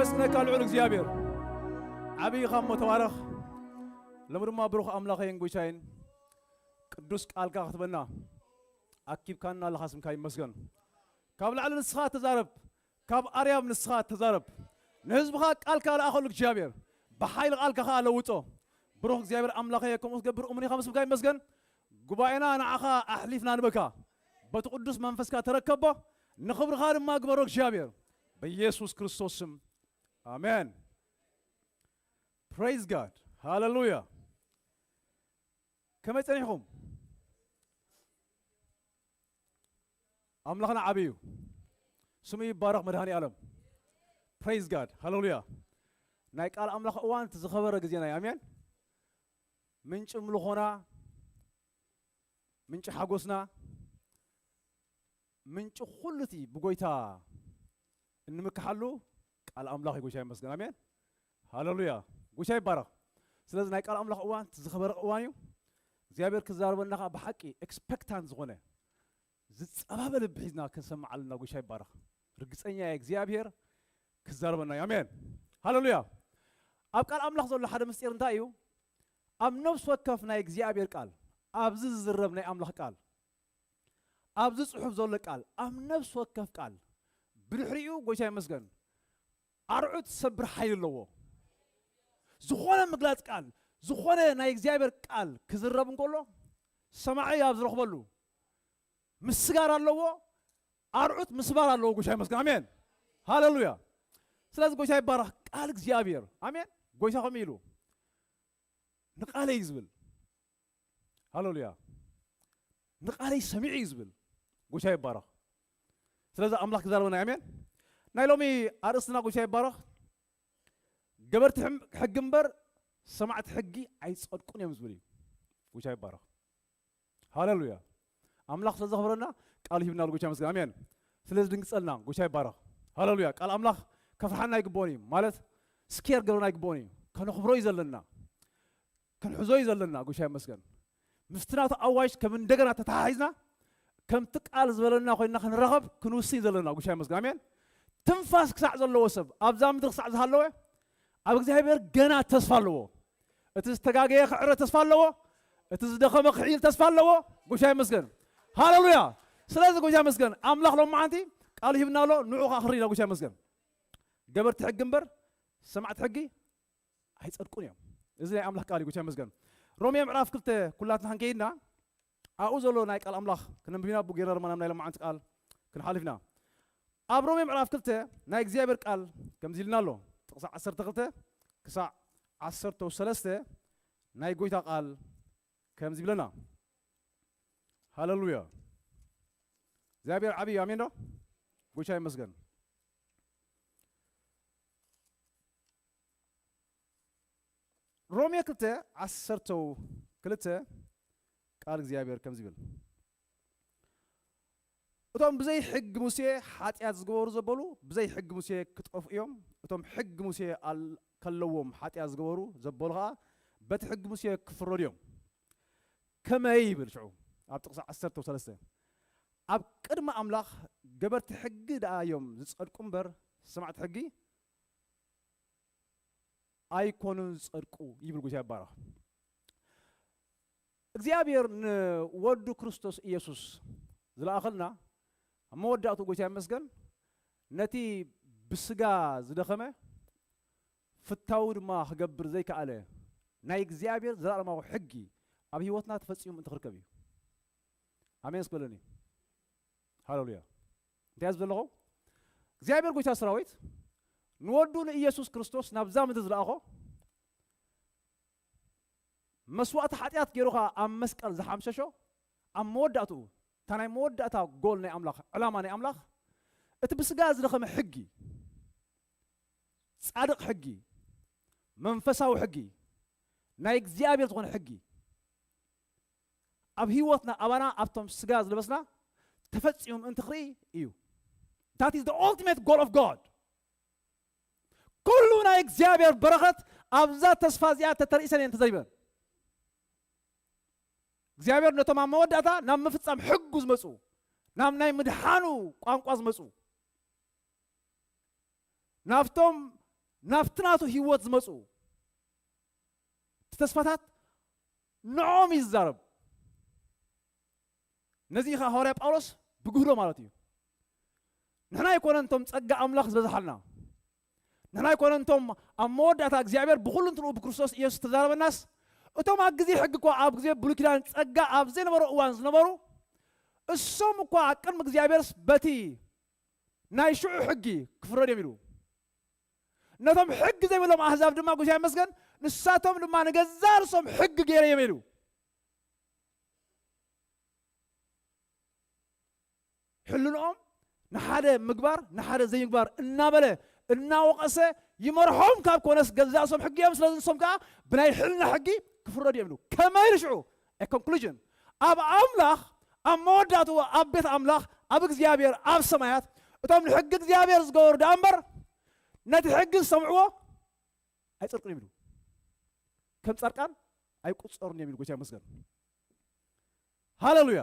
ነመስግነካ ልዑል እግዚኣብሔር። ዓብዪ ኢኻ እሞ ተባረኽ። ሎሚ ድማ ብሩኽ ኣምላኸይን ጎይታይን ቅዱስ ቃልካ ክትበና ኣኪብካና ኣለኻ፣ ስምካ ይመስገን። ካብ ላዕሊ ንስኻ ተዛረብ፣ ካብ ኣርያም ንስኻ ተዛረብ። ንህዝብኻ ቃልካ ለኣኸሉ እግዚኣብሔር፣ ብሓይሊ ቃልካ ኸዓ ለውጦ። ብሩኽ እግዚኣብሔር ኣምላኸየ፣ ከምኡ ክትገብር እሙን ኢኻ፣ ስምካ ይመስገን። ጉባኤና ንዓኻ ኣሕሊፍና ንበካ። በቲ ቅዱስ መንፈስካ ተረከቦ፣ ንኽብርኻ ድማ ግበሮ እግዚኣብሔር። በኢየሱስ ክርስቶስ ስም፣ ኣሜን። Praise God. ሃሌሉያ። ከመይ ጸኒሕኩም? ኣምላኽና ዓብዪ እዩ። ስሙ ይባረኽ መድኃኔ ዓለም። Praise God. ሃሌሉያ። ናይ ቃል ኣምላኽ እዋን እቲ ዝኸበረ ግዜና እዩ። ኣሜን። ምንጪ ምልኾና፣ ምንጪ ሓጎስና፣ ምንጪ ኩሉ እቲ ብጎይታ እንምክሓሉ ቃል ኣምላኽ እዩ። ጎይታ ይመስገን። ኣሜን። ሃሌሉያ። ጎይታ ይባረኽ። ስለዚ ናይ ቃል ኣምላኽ እዋን እቲ ዝኸበረ እዋን እዩ። እግዚኣብሔር ክዛረበና ኸዓ ብሓቂ ኤክስፐክታንት ዝኾነ ዝጸባበ ልቢ ሒዝና ክንሰምዕ ኣለና። ጎይታ ይባረኽ። ርግጸኛ እየ እግዚኣብሔር ክዛረበና እዩ። ኣሜን። ሃሌሉያ። ኣብ ቃል ኣምላኽ ዘሎ ሓደ ምስጢር እንታይ እዩ? ኣብ ነፍሲ ወከፍ ናይ እግዚኣብሔር ቃል፣ ኣብዚ ዝዝረብ ናይ ኣምላኽ ቃል፣ ኣብዚ ጽሑፍ ዘሎ ቃል፣ ኣብ ነፍሲ ወከፍ ቃል፣ ብድሕሪኡ ጎይታ ይመስገን፣ ኣርዑት ሰብር ሓይሊ ኣለዎ። ዝኾነ ምግላጽ ቃል፣ ዝኾነ ናይ እግዚኣብሔር ቃል ክዝረብ እንከሎ፣ ሰማዒ ኣብ ዝረኽበሉ ምስጋር ኣለዎ፣ ኣርዑት ምስባር ኣለዎ። ጎይታ ይመስገን። ኣሜን። ሃሌሉያ። ስለዚ ጎይታ ይባረኽ። ቃል እግዚኣብሔር። ኣሜን። ጎይታ ከምኡ ኢሉ፣ "ንቃለይ" እዩ ዝብል። ሃሌሉያ። "ንቃለይ ሰሚዑ" እዩ ዝብል። ጎይታ ይባረኽ። ስለዚ ኣምላኽ ክዛረበና እዩ። ኣሜን። ናይ ሎሚ ኣርእስትና፣ ጎይታ ይባረኽ፣ "ገበርቲ ሕም-፣ ሕጊ እምበር ሰማዕቲ ሕጊ ኣይጸድቁን እዮም" ዝብል እዩ። ጎይታ ይባረኽ። ሃሌሉያ። ኣምላኽ ስለ ዘኽብረና ቃል ሂብና ኣሎ። ጎይታ ይመስገን። ኣሜን። ስለዚ ድንግጸልና፣ ጎይታ ይባረኽ። ሃሌሉያ። ቃል ኣምላኽ ከፍርሓና ኣይግብኦን እዩ። ማለት ስኬር ገብረና ኣይግብኦን እዩ። ከነኽብሮ እዩ ዘለና። ክንሕዞ እዩ ዘለና። ጎይታ ይመስገን። ምስቲ ናቱ ኣዋጅ ከም እንደገና ተተሓሒዝና፣ ከምቲ ቃል ዝበለና ኮይንና ክንራኸብ ክንውስን እዩ ዘለና። ጎይታ ይመስገን። ኣሜን። ትንፋስ ክሳዕ ዘለዎ ሰብ፣ ኣብዛ ምድሪ ክሳዕ ዝሃለወ፣ ኣብ እግዚኣብሔር ገና ተስፋ ኣለዎ። እቲ ዝተጋገየ ክዕረ ተስፋ ኣለዎ። እቲ ዝደኸመ ክሕይል ተስፋ ኣለዎ። ጎይታ ይመስገን። ሃሌሉያ። ስለዚ ጎይታ ይመስገን። ኣምላኽ ሎማዓንቲ ቃል ሂብና ኣሎ። ንዑ ኸዓ ክርኢና። ጎይታ ይመስገን። "ገበርቲ ሕጊ እምበር ሰማዕቲ ሕጊ ኣይጸድቁን እዮም።" እዚ ናይ ኣምላኽ ቃል እዩ። ጎይታ ይመስገን። ሮሜ ምዕራፍ ክልተ ኩላትና ክንከይድና፣ ኣብኡ ዘሎ ናይ ቃል ኣምላኽ ክነንብብ ኢና። ብኡ ጌርና ድማ ናብ ናይ ሎማዓንቲ ቃል ክንሓልፍ ኢና። ኣብ ሮሜ ምዕራፍ ክልተ ናይ እግዚኣብሔር ቃል ከምዚ ኢልና ኣሎ። ጥቕሲ ዓሰርተ ክልተ ክሳዕ ዓሰርተ ሰለስተ ናይ ጎይታ ቃል ከምዚ ይብለና። ሃሌሉያ። እግዚኣብሔር ዓብዪ እዩ። ኣሜን ዶ? ጎይታ ይመስገን። ሮሜ ክልተ ዓሰርተ ክልተ ቃል እግዚኣብሔር ከምዚ ይብል። "እቶም ብዘይ ሕጊ ሙሴ ሓጢኣት ዝገበሩ ዘበሉ ብዘይ ሕጊ ሙሴ ክጠፍኡ እዮም። እቶም ሕጊ ሙሴ ኣል-፣ ከለዎም ሓጢኣት ዝገበሩ ዘበሉ ኸዓ በቲ ሕጊ ሙሴ ክፍረዱ እዮም።" ከመይ ይብል ሽዑ ኣብ ጥቕሲ ዓሰርተ ሰለስተ፣ "ኣብ ቅድሚ ኣምላኽ ገበርቲ ሕጊ ደኣ እዮም ዝጸድቁ እምበር ሰማዕቲ ሕጊ ኣይኮኑን ዝጸድቁ" ይብል። ጎይታ ይባረኽ። እግዚኣብሔር ንወዱ ክርስቶስ ኢየሱስ ዝለኣኸልና ኣብ መወዳእቱ፣ ጎይታ ይመስገን፣ ነቲ ብስጋ ዝደኸመ ፍታዊ ድማ ክገብር ዘይከኣለ ናይ እግዚኣብሔር ዘላለማዊ ሕጊ ኣብ ህይወትና ተፈጺሙ ምእንቲ ክርከብ እዩ። ኣሜን እስኪ በለኒ። ሃሌሉያ። እንታይ እየ ዝብል ዘለኹ? እግዚኣብሔር ጎይታ ሰራዊት ንወዱ ንኢየሱስ ክርስቶስ ናብዛ ምድሪ ዝለኣኾ፣ መስዋእቲ ሓጢኣት ገይሩ ኸዓ ኣብ መስቀል ዝሓምሸሾ፣ ኣብ መወዳእትኡ፣ እታ ናይ መወዳእታ ጎል ናይ ኣምላኽ፣ ዕላማ ናይ ኣምላኽ፣ እቲ ብስጋ ዝደኸመ ሕጊ፣ ጻድቕ ሕጊ፣ መንፈሳዊ ሕጊ፣ ናይ እግዚኣብሔር ዝኾነ ሕጊ፣ ኣብ ህይወትና፣ ኣባና፣ ኣብቶም ስጋ ዝለበስና ተፈጺሙ ምእንቲ ክርኢ እዩ። That is the ultimate goal of God። ኩሉ ናይ እግዚኣብሔር በረኸት ኣብዛ ተስፋ እዚኣ ተተርኢሰን እየን ተዘሪበን። እግዚኣብሔር ነቶም ኣብ መወዳእታ ናብ ምፍጻም ሕጉ ዝመጹ፣ ናብ ናይ ምድሓኑ ቋንቋ ዝመጹ፣ ናብቶም ናብቲ ናቱ ህይወት ዝመፁ እቲ ተስፋታት ንዖም እዩ ዝዛረብ። ነዚ ኸዓ ሃዋርያ ጳውሎስ ብግህዶ ማለት እዩ። ንሕና ኣይኮነን እቶም ጸጋ ኣምላኽ ዝበዝሓልና፣ ንሕና ኣይኮነን እቶም ኣብ መወዳእታ እግዚኣብሔር ብኹሉ እንትንኡ ብክርስቶስ ኢየሱስ ተዛረበናስ፣ እቶም ኣብ ግዜ ሕጊ እኳ ኣብ ግዜ ብሉይ ኪዳን ጸጋ ኣብ ዘይነበሮ እዋን ዝነበሩ እሶም እኳ ኣብ ቅድሚ እግዚኣብሔርስ በቲ ናይ ሽዑ ሕጊ ክፍረድ እዮም ኢሉ። ነቶም ሕጊ ዘይብሎም ኣህዛብ ድማ፣ ጎይታ ይመስገን፣ ንሳቶም ድማ ንገዛእ ርእሶም ሕጊ ገይረ እዮም ኢሉ። ሕልንኦም ንሓደ ምግባር ንሓደ ዘይምግባር እናበለ እናወቐሰ ይመርሖም ካብ ኮነስ፣ ገዛእ ርእሶም ሕጊ እዮም። ስለዚ ንሶም ከዓ ብናይ ሕልና ሕጊ ክፍረዱ እዮም ኢሉ። ከመይ ኢሉ ሽዑ? A conclusion። ኣብ ኣምላኽ፣ ኣብ መወዳእትኡ ኣብ ቤት ኣምላኽ፣ ኣብ እግዚኣብሔር ኣብ ሰማያት እቶም ንሕጊ እግዚኣብሔር ዝገበሩ ደኣ እምበር ነቲ ሕጊ ዝሰምዕዎ ኣይጸድቅን እዮም ኢሉ። ከም ጻድቃን ኣይቁጸሩን እዮም ኢሉ። ጎይታ ይመስገን። ሃሌሉያ።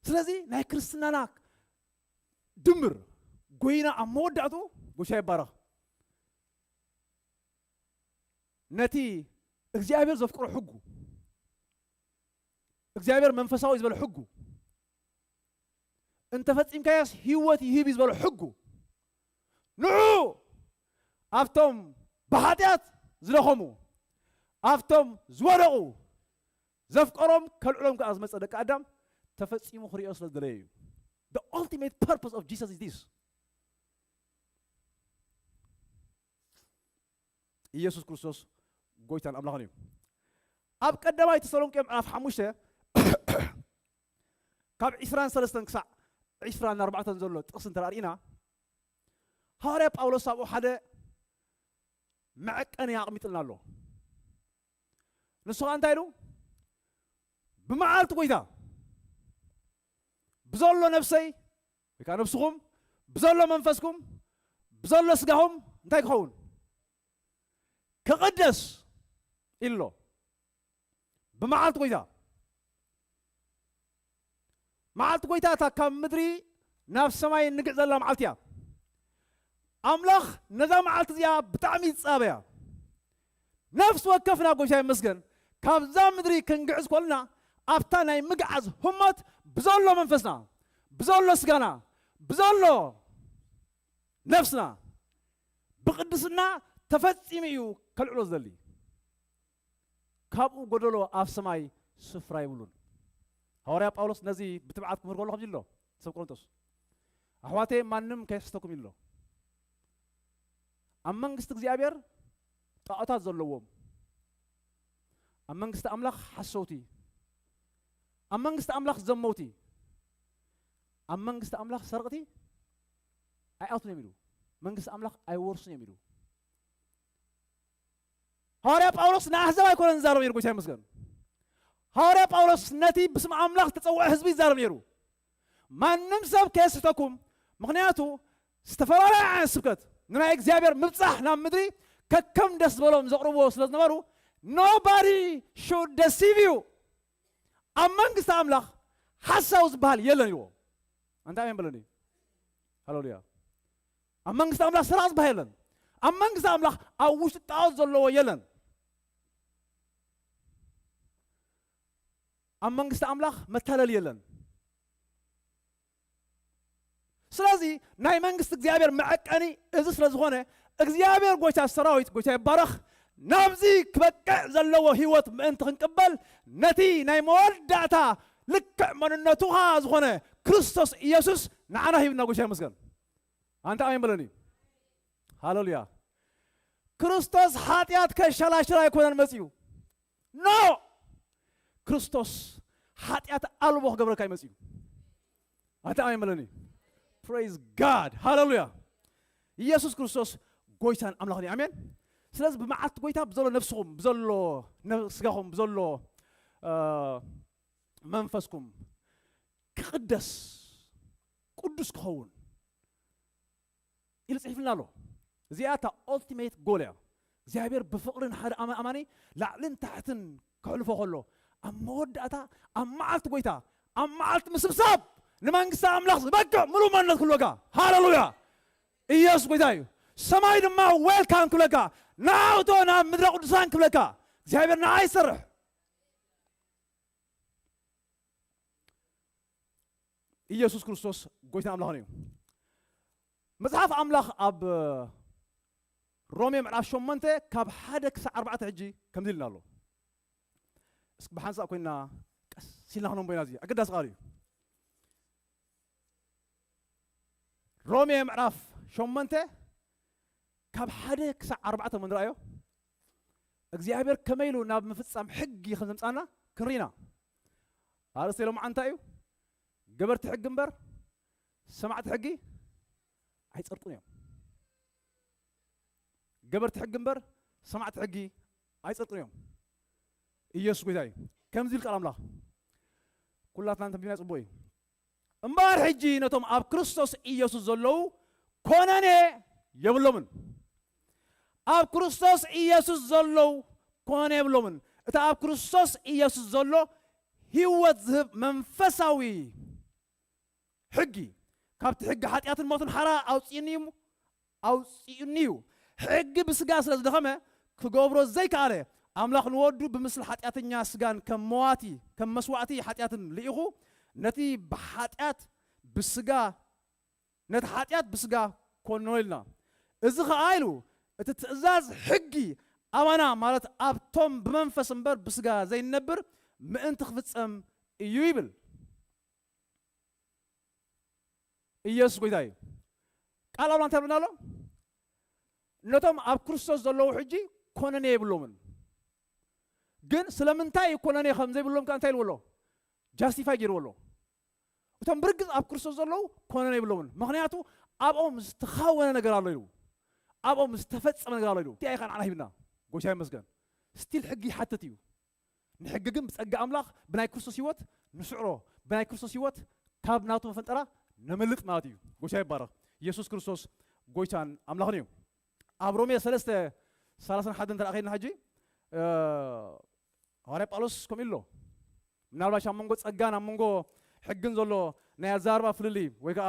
ስለዚ ናይ ክርስትናና ድምር ጎይና ኣብ መወዳእቱ፣ ጎይታ ይባረኽ፣ ነቲ እግዚኣብሔር ዘፍቅሮ ሕጉ፣ እግዚኣብሔር መንፈሳዊ ዝበለ ሕጉ፣ እንተፈጺምካዮስ ህይወት ይህብ እዩ ዝበሎ ሕጉ፣ ንዑ ኣብቶም ብሓጢኣት ዝደኸሙ፣ ኣብቶም ዝወደቑ፣ ዘፍቀሮም ከልዕሎም ከኣ ዝመጸ ደቂ ኣዳም ተፈጺሙ ክርእዮ ስለ ዝደለየ እዩ። The ultimate purpose of Jesus is this። ኢየሱስ ክርስቶስ ጎይታን ኣምላኽን እዩ። ኣብ ቀዳማይ ተሰሎንቄ ምዕራፍ ሓሙሽተ ካብ ዒስራን ሰለስተን ክሳዕ ዒስራን ኣርባዕተን ዘሎ ጥቕሲ እንተ ርኢና፣ ሃዋርያ ጳውሎስ ኣብኡ ሓደ መዐቀኒ ኣቕሚጥልና ኣሎ። ንሱ ኸኣ እንታይ ኢሉ? ብመዓልቲ ጎይታ ብዘሎ ነፍሰይ ወይ ከዓ ነፍስኹም፣ ብዘሎ መንፈስኩም፣ ብዘሎ ስጋኹም እንታይ ክኸውን? ክቕደስ ኢሎ። ብመዓልቲ ጎይታ፣ መዓልቲ ጎይታ እታ ካብ ምድሪ ናብ ሰማይ እንግዕዘላ መዓልቲ እያ። ኣምላኽ ነዛ መዓልቲ እዚኣ ብጣዕሚ ይጻበያ። ነፍሲ ወከፍና፣ ጎይታ ይመስገን፣ ካብዛ ምድሪ ክንግዕዝ ኮልና ኣብታ ናይ ምግዓዝ ህሞት ብዘሎ መንፈስና፣ ብዘሎ ስጋና፣ ብዘሎ ነፍስና ብቅድስና ተፈጺሙ እዩ ከልዕሎ ዝደሊ። ካብኡ ጎደሎ ኣብ ሰማይ ስፍራ ይብሉን። ሃዋርያ ጳውሎስ ነዚ ብትብዓት ክምህር ከሎ ከምዚ ኣሎ፣ ሰብ ቆሮንቶስ፣ ኣሕዋተይ፣ ማንም ከይሕስተኩም ኢሎ። ኣብ መንግስቲ እግዚኣብሔር ጣዖታት ዘለዎም፣ ኣብ መንግስቲ ኣምላኽ ሓሰውቲ፣ ኣብ መንግስቲ ኣምላኽ ዘመውቲ፣ ኣብ መንግስቲ ኣምላኽ ሰርቕቲ ኣይኣቱን እዮም ኢሉ። መንግስቲ ኣምላኽ ኣይወርሱን እዮም ኢሉ። ሃዋርያ ጳውሎስ ንኣህዛብ ኣይኮነን ዝዛረብ ነይሩ፣ ጎይታ ይመስገን። ሃዋርያ ጳውሎስ ነቲ ብስም ኣምላኽ ዝተጸውዐ ህዝቢ ይዛረብ ነይሩ። ማንም ሰብ ከየስሕተኩም፣ ምኽንያቱ ዝተፈላለየ ዓይነት ስብከት ንናይ እግዚኣብሔር ምብጻሕ ናብ ምድሪ ከከም ደስ ዝበሎም ዘቕርብዎ ስለ ዝነበሩ፣ nobody should deceive you። ኣብ መንግስቲ ኣምላኽ ሓሳዊ ዝበሃል የለን ኢልዎ። ኣንታ ኣሜን በለኒ። ሃሌሉያ። ኣብ መንግስቲ ኣምላኽ ሰራቕ ዝበሃል የለን። ኣብ መንግስቲ ኣምላኽ ኣብ ውሽጢ ጣዖት ዘለዎ የለን። ኣብ መንግስቲ ኣምላኽ መታለሊ የለን። ስለዚ ናይ መንግስቲ እግዚኣብሔር መዐቀኒ እዚ ስለ ዝኾነ፣ እግዚኣብሔር ጎይታ ሰራዊት፣ ጎይታ ይባረኽ፣ ናብዚ ክበቅዕ ዘለዎ ህይወት ምእንቲ ክንቅበል፣ ነቲ ናይ መወዳእታ ልክዕ መንነቱ ኸኣ ዝኾነ ክርስቶስ ኢየሱስ ንዓና ሂብና። ጎይታ ይመስገን። ኣንታ ኣሜን በለኒ። ሃሌሉያ። ክርስቶስ ሓጢኣት ከሸላሽል ኣይኮነን መጺኡ። ኖ! ክርስቶስ ሓጢኣት ኣልቦ ክገብረካ እዩ መጺኡ። ኣንታ ኣሜን በለኒ። Praise God። ሃሌሉያ። ኢየሱስ ክርስቶስ ጎይታን ኣምላኽን እዩ። ኣሜን። ስለዚ ብመዓልቲ ጎይታ ብዘሎ ነፍስኹም፣ ብዘሎ ነ-፣ ስጋኹም፣ ብዘሎ፣ እ፣ መንፈስኩም ክቕደስ፣ ቅዱስ ክኸውን ኢሉ ጽሒፍልና ኣሎ። እዚኣ እታ ultimate goal እያ። እግዚኣብሔር ብፍቕሪ ንሓደ ኣማ-፣ ኣማኒ ላዕልን ታሕትን ከሕልፎ ከሎ፣ ኣብ መወዳእታ፣ ኣብ መዓልቲ ጎይታ፣ ኣብ መዓልቲ ምስብሳብ ንመንግስቲ ኣምላኽ ዝበቅዕ ምሉእ መንነት ክህልወካ። ሃሌሉያ! ኢየሱስ ጎይታ እዩ። ሰማይ ድማ ዌልካም ክብለካ፣ ንዓውቶ ናብ ምድረ ቅዱሳን ክብለካ። እግዚኣብሔር ንዓይ ይሰርሕ። ኢየሱስ ክርስቶስ ጎይታ ኣምላኽን እዩ። መጽሓፍ ኣምላኽ ኣብ ሮሜ ምዕራፍ ሸሞንተ ካብ ሓደ ክሳዕ ኣርባዕተ ሕጂ ከምዚ ኢልና ኣሎ። እስኪ ብሓንሳእ ኮይና ቀስ ኢልና ክነንቦ ኢና። እዚ ኣገዳሲ ቃል እዩ። ሮሜ ምዕራፍ ሸሞንተ ካብ ሓደ ክሳዕ ኣርባዕተ ምንረኣዮ እግዚኣብሔር ከመይ ኢሉ ናብ ምፍጻም ሕጊ ከም ዘምጻና ክንርኢና። ኣርእስተ ሎምዓ እንታይ እዩ? ገበርቲ ሕጊ እምበር ሰማዕቲ ሕጊ ኣይጸድቁን እዮም። ገበርቲ ሕጊ እምበር ሰማዕቲ ሕጊ ኣይጸድቁን እዮም። ኢየሱስ ጎይታ እዩ። ከምዚ ኢል ቃል ኣምላኽ ኩላትና እንተንቢና ጽቡቕ እዩ። እምበኣር ሕጂ ነቶም ኣብ ክርስቶስ ኢየሱስ ዘለዉ ኮነኔ የብሎምን። ኣብ ክርስቶስ ኢየሱስ ዘለዉ ኮነኔ የብሎምን። እቲ ኣብ ክርስቶስ ኢየሱስ ዘሎ ህይወት ዝህብ መንፈሳዊ ሕጊ ካብቲ ሕጊ ሓጢኣትን ሞትን ሓራ ኣውፅእኒ እዩ ኣውፅኡኒ እዩ። ሕጊ ብስጋ ስለ ዝደኸመ ክገብሮ ዘይከኣለ ኣምላኽ ንወዱ ብምስሊ ሓጢኣተኛ ስጋን ከም መዋቲ ከም መስዋእቲ ሓጢኣትን ልኢኹ ነቲ ብሓጢኣት ብስጋ ነቲ ሓጢኣት ብስጋ ኮኖ ኢልና። እዚ ኸዓ ኢሉ እቲ ትእዛዝ ሕጊ ኣባና ማለት ኣብቶም ብመንፈስ እምበር ብስጋ ዘይነብር ምእንቲ ክፍጸም እዩ ይብል። ኢየሱስ ጎይታ እዩ። ቃል ኣምላኽ እንታይ ይብለና ኣሎ? ነቶም ኣብ ክርስቶስ ዘለዉ ሕጂ ኮነኔ የብሎምን። ግን ስለምንታይ ኮነኔ ከም ዘይብሎም ከ እንታይ ኢልዎ ኣሎ? ጃስቲፋይ ገይርዎ ኣሎ። እቶም ብርግጽ ኣብ ክርስቶስ ዘለዉ ኮነኔ የብሎምን። ምኽንያቱ ኣብኦም ዝተኻወነ ነገር ኣሎ ኢሉ። ኣብኦም ዝተፈጸመ ነገር ኣሎ ኢሉ። እቲኣ ኢኻ ንዓና ሂብና። ጎይታ ይመስገን። ስቲል ሕጊ ይሓትት እዩ። ንሕጊ ግን ብጸጋ ኣምላኽ ብናይ ክርስቶስ ህይወት ንስዕሮ። ብናይ ክርስቶስ ህይወት ካብ ናቱ መፈንጠራ ነምልጥ ማለት እዩ። ጎይታ ይባረኽ። ኢየሱስ ክርስቶስ ጎይታን ኣምላኽን እዩ። ኣብ ሮሜ ሰለስተ ሰላሳን ሓደን እንተ ደኣ ኸይድና ሕጂ፣ እ፣ ሃዋርያ ጳውሎስ ከምኡ ኢሉ ኣሎ። ምናልባሽ ኣብ መንጎ ጸጋን ኣብ መንጎ ሕግን ዘሎ ናይ ኣዘራርባ ፍልልይ ወይ ከኣ፣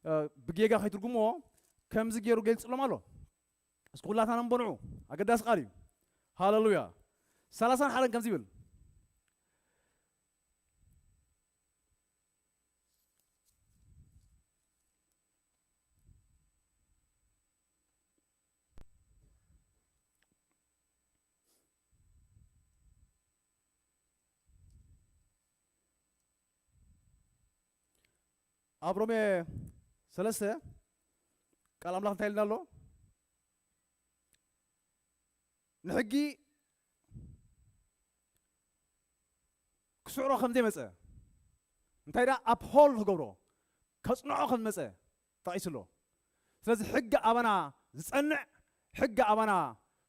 እ፣ ብጌጋ ከይትርጉምዎ ከምዚ ገይሩ ገልጽሎም ኣሎ። እስኪ ኩላትና ነንበንዑ። ኣገዳሲ ቃል እዩ። ሃሌሉያ። ሰላሳን ሓደን ከምዚ ይብል። ኣብ ሮሜ ሰለስተ ቃል ኣምላኽ እንታይ ኢልና ኣሎ? ንሕጊ ክስዕሮ ከም ዘይመጸ፣ እንታይ ደኣ ኣፕሆልድ ክገብሮ፣ ከጽንዖ ከም ዝመጸ ጠቒሱ ኣሎ። ስለዚ ሕጊ ኣባና ዝጸንዕ፣ ሕጊ ኣባና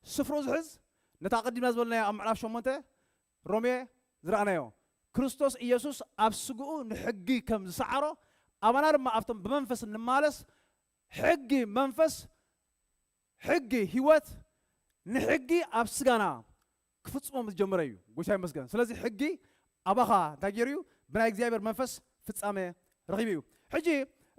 ስፍርኡ ዝሕዝ፣ ነታ ኣቐዲምና ዝበልናዮ ኣብ ምዕራፍ ሸሞንተ ሮሜ ዝረኣናዮ፣ ክርስቶስ ኢየሱስ ኣብ ስግኡ ንሕጊ ከም ዝሰዓሮ፣ ኣባና ድማ ኣብቶም ብመንፈስ እንማለስ ሕጊ መንፈስ፣ ሕጊ ህይወት ንሕጊ ኣብ ስጋና ክፍጽሞ ምስ ጀመረ እዩ። ጎይታ ይመስገን። ስለዚ ሕጊ ኣባኻ እንታይ ገይሩ እዩ? ብናይ እግዚኣብሔር መንፈስ ፍጻመ ረኺቡ እዩ። ሕጂ፣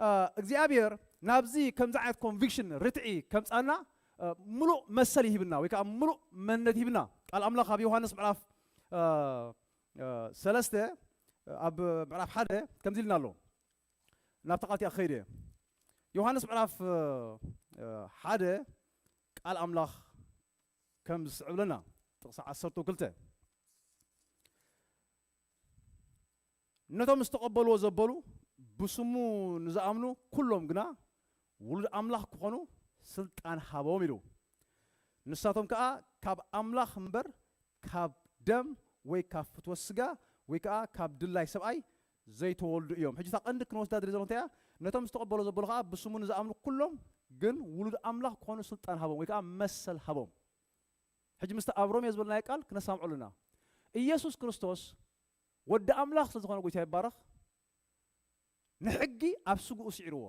እ፣ እግዚኣብሔር ናብዚ ከምዚ ዓይነት ኮንቪክሽን ርትዒ ከምጻና፣ እ፣ ምሉእ መሰል ይህብና ወይ ከኣ ምሉእ መንነት ይህብና። ቃል ኣምላኽ ኣብ ዮሃንስ ምዕራፍ፣ እ፣ እ፣ ሰለስተ፣ ኣብ ምዕራፍ ሓደ ከምዚ ኢልና ኣሎ። ናብታ ቃል እቲኣ ክኸይድ እየ። ዮሃንስ ምዕራፍ፣ እ፣ እ፣ ሓደ ቃል ኣምላኽ ከም ዝስዕብ ኣለና። ጥቕሲ ዓሰርተ ክልተ፣ ነቶም ዝተቐበልዎ ዘበሉ ብስሙ ንዝኣምኑ ኩሎም ግና ውሉድ ኣምላኽ ክኾኑ ስልጣን ሃቦም ኢሉ። ንሳቶም ከኣ ካብ ኣምላኽ እምበር ካብ ደም ወይ ካብ ፍትወት ስጋ ወይ ከኣ ካብ ድላይ ሰብኣይ ዘይተወልዱ እዮም። ሕጂ እታ ቀንዲ ክንወስዳ ዝደሊ ዘሎ እንታይ እያ? ነቶም ዝተቐበሎ ዘበሉ ከኣ ብስሙ ንዝኣምኑ ኩሎም ግን ውሉድ ኣምላኽ ክኾኑ ስልጣን ሃቦም ወይ ከኣ መሰል ሃቦም። ሕጂ ምስቲ ኣብ ሮሜ ዝበልናዮ ቃል ክነሳምዖ ኣለና። ኢየሱስ ክርስቶስ ወዲ ኣምላኽ ስለ ዝኾነ ጎይታ ይባረኽ። ንሕጊ ኣብ ስግኡ ስዒርዎ።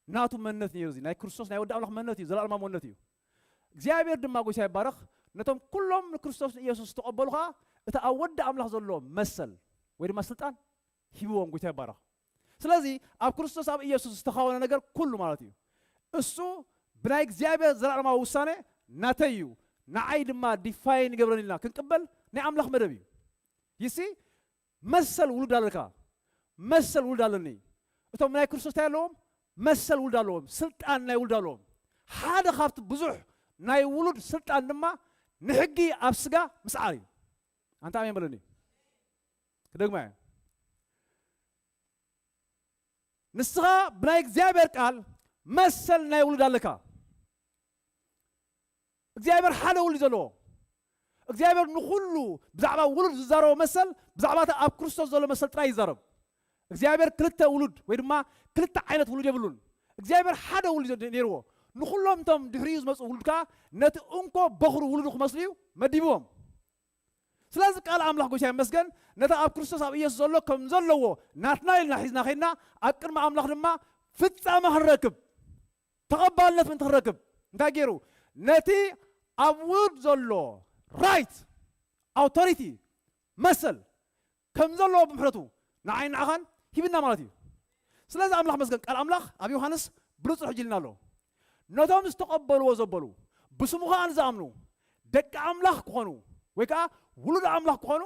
ናቱ መንነት ነይሩ፣ እዚ ናይ ክርስቶስ ናይ ወዲ ኣምላኽ መንነት እዩ፣ ዘላለማዊ መንነት እዩ። እግዚኣብሔር ድማ ጎይታ ይባረኽ፣ ነቶም ኩሎም ንክርስቶስ ንኢየሱስ ዝተቐበሉ ኸዓ እቲ ኣብ ወዲ ኣምላኽ ዘሎ መሰል ወይ ድማ ስልጣን ሂብዎም። ጎይታ ይባረኽ። ስለዚ ኣብ ክርስቶስ ኣብ ኢየሱስ ዝተኻወነ ነገር ኩሉ ማለት እዩ። እሱ ብናይ እግዚኣብሔር ዘላለማዊ ውሳነ ናተይ እዩ፣ ንዓይ ድማ ዲፋይን ይገብረኒ ኢልና ክንቅበል ናይ ኣምላኽ መደብ እዩ። ይሲ መሰል ውሉድ ኣለካ፣ መሰል ውሉድ ኣለኒ። እቶም ናይ ክርስቶስ እንታይ ኣለዎም? መሰል ውሉድ ኣለዎም፣ ስልጣን ናይ ውሉድ ኣለዎም። ሓደ ካብቲ ብዙሕ ናይ ውሉድ ስልጣን ድማ ንሕጊ ኣብ ስጋ ምስዓር እዩ። ኣንታ ኣሜን በለኒ። ክደግማ እየ። ንስኻ ብናይ እግዚኣብሔር ቃል መሰል ናይ ውሉድ ኣለካ። እግዚኣብሔር ሓደ ውሉድ ዘለዎ። እግዚኣብሔር ንኹሉ ብዛዕባ ውሉድ ዝዛረቦ መሰል ብዛዕባ እቲ ኣብ ክርስቶስ ዘሎ መሰል ጥራይ ይዛረብ። እግዚኣብሔር ክልተ ውሉድ ወይ ድማ ክልተ ዓይነት ውሉድ የብሉን። እግዚኣብሔር ሓደ ውሉድ ነይርዎ። ንኹሎም እቶም ድሕሪኡ ዝመፁ ውሉድ ከዓ ነቲ እንኮ በኹሩ ውሉዱ ክመስሉ እዩ መዲብዎም። ስለዚ ቃል ኣምላኽ ጎይታ ይመስገን ነቲ ኣብ ክርስቶስ ኣብ ኢየሱስ ዘሎ ከም ዘለዎ ናትና ኢልና ሒዝና ኸይድና ኣብ ቅድሚ ኣምላኽ ድማ ፍጻመ ክንረክብ ተቐባልነት ምእንቲ ክንረክብ እንታይ ገይሩ? ነቲ ኣብ ውሉድ ዘሎ ራይት ኣውቶሪቲ መሰል ከም ዘለዎ ብምሕረቱ ንዓይ ንዓኻን ሂብና ማለት እዩ። ስለዚ ኣምላኽ መስገን ቃል ኣምላኽ ኣብ ዮሃንስ ብሉጽ ሕጂ ኢልና ኣሎ። ነቶም ዝተቐበልዎ ዘበሉ ብስሙ ኸኣ ንዝኣምኑ ደቂ ኣምላኽ ክኾኑ ወይ ከዓ ውሉድ ኣምላኽ ክኾኑ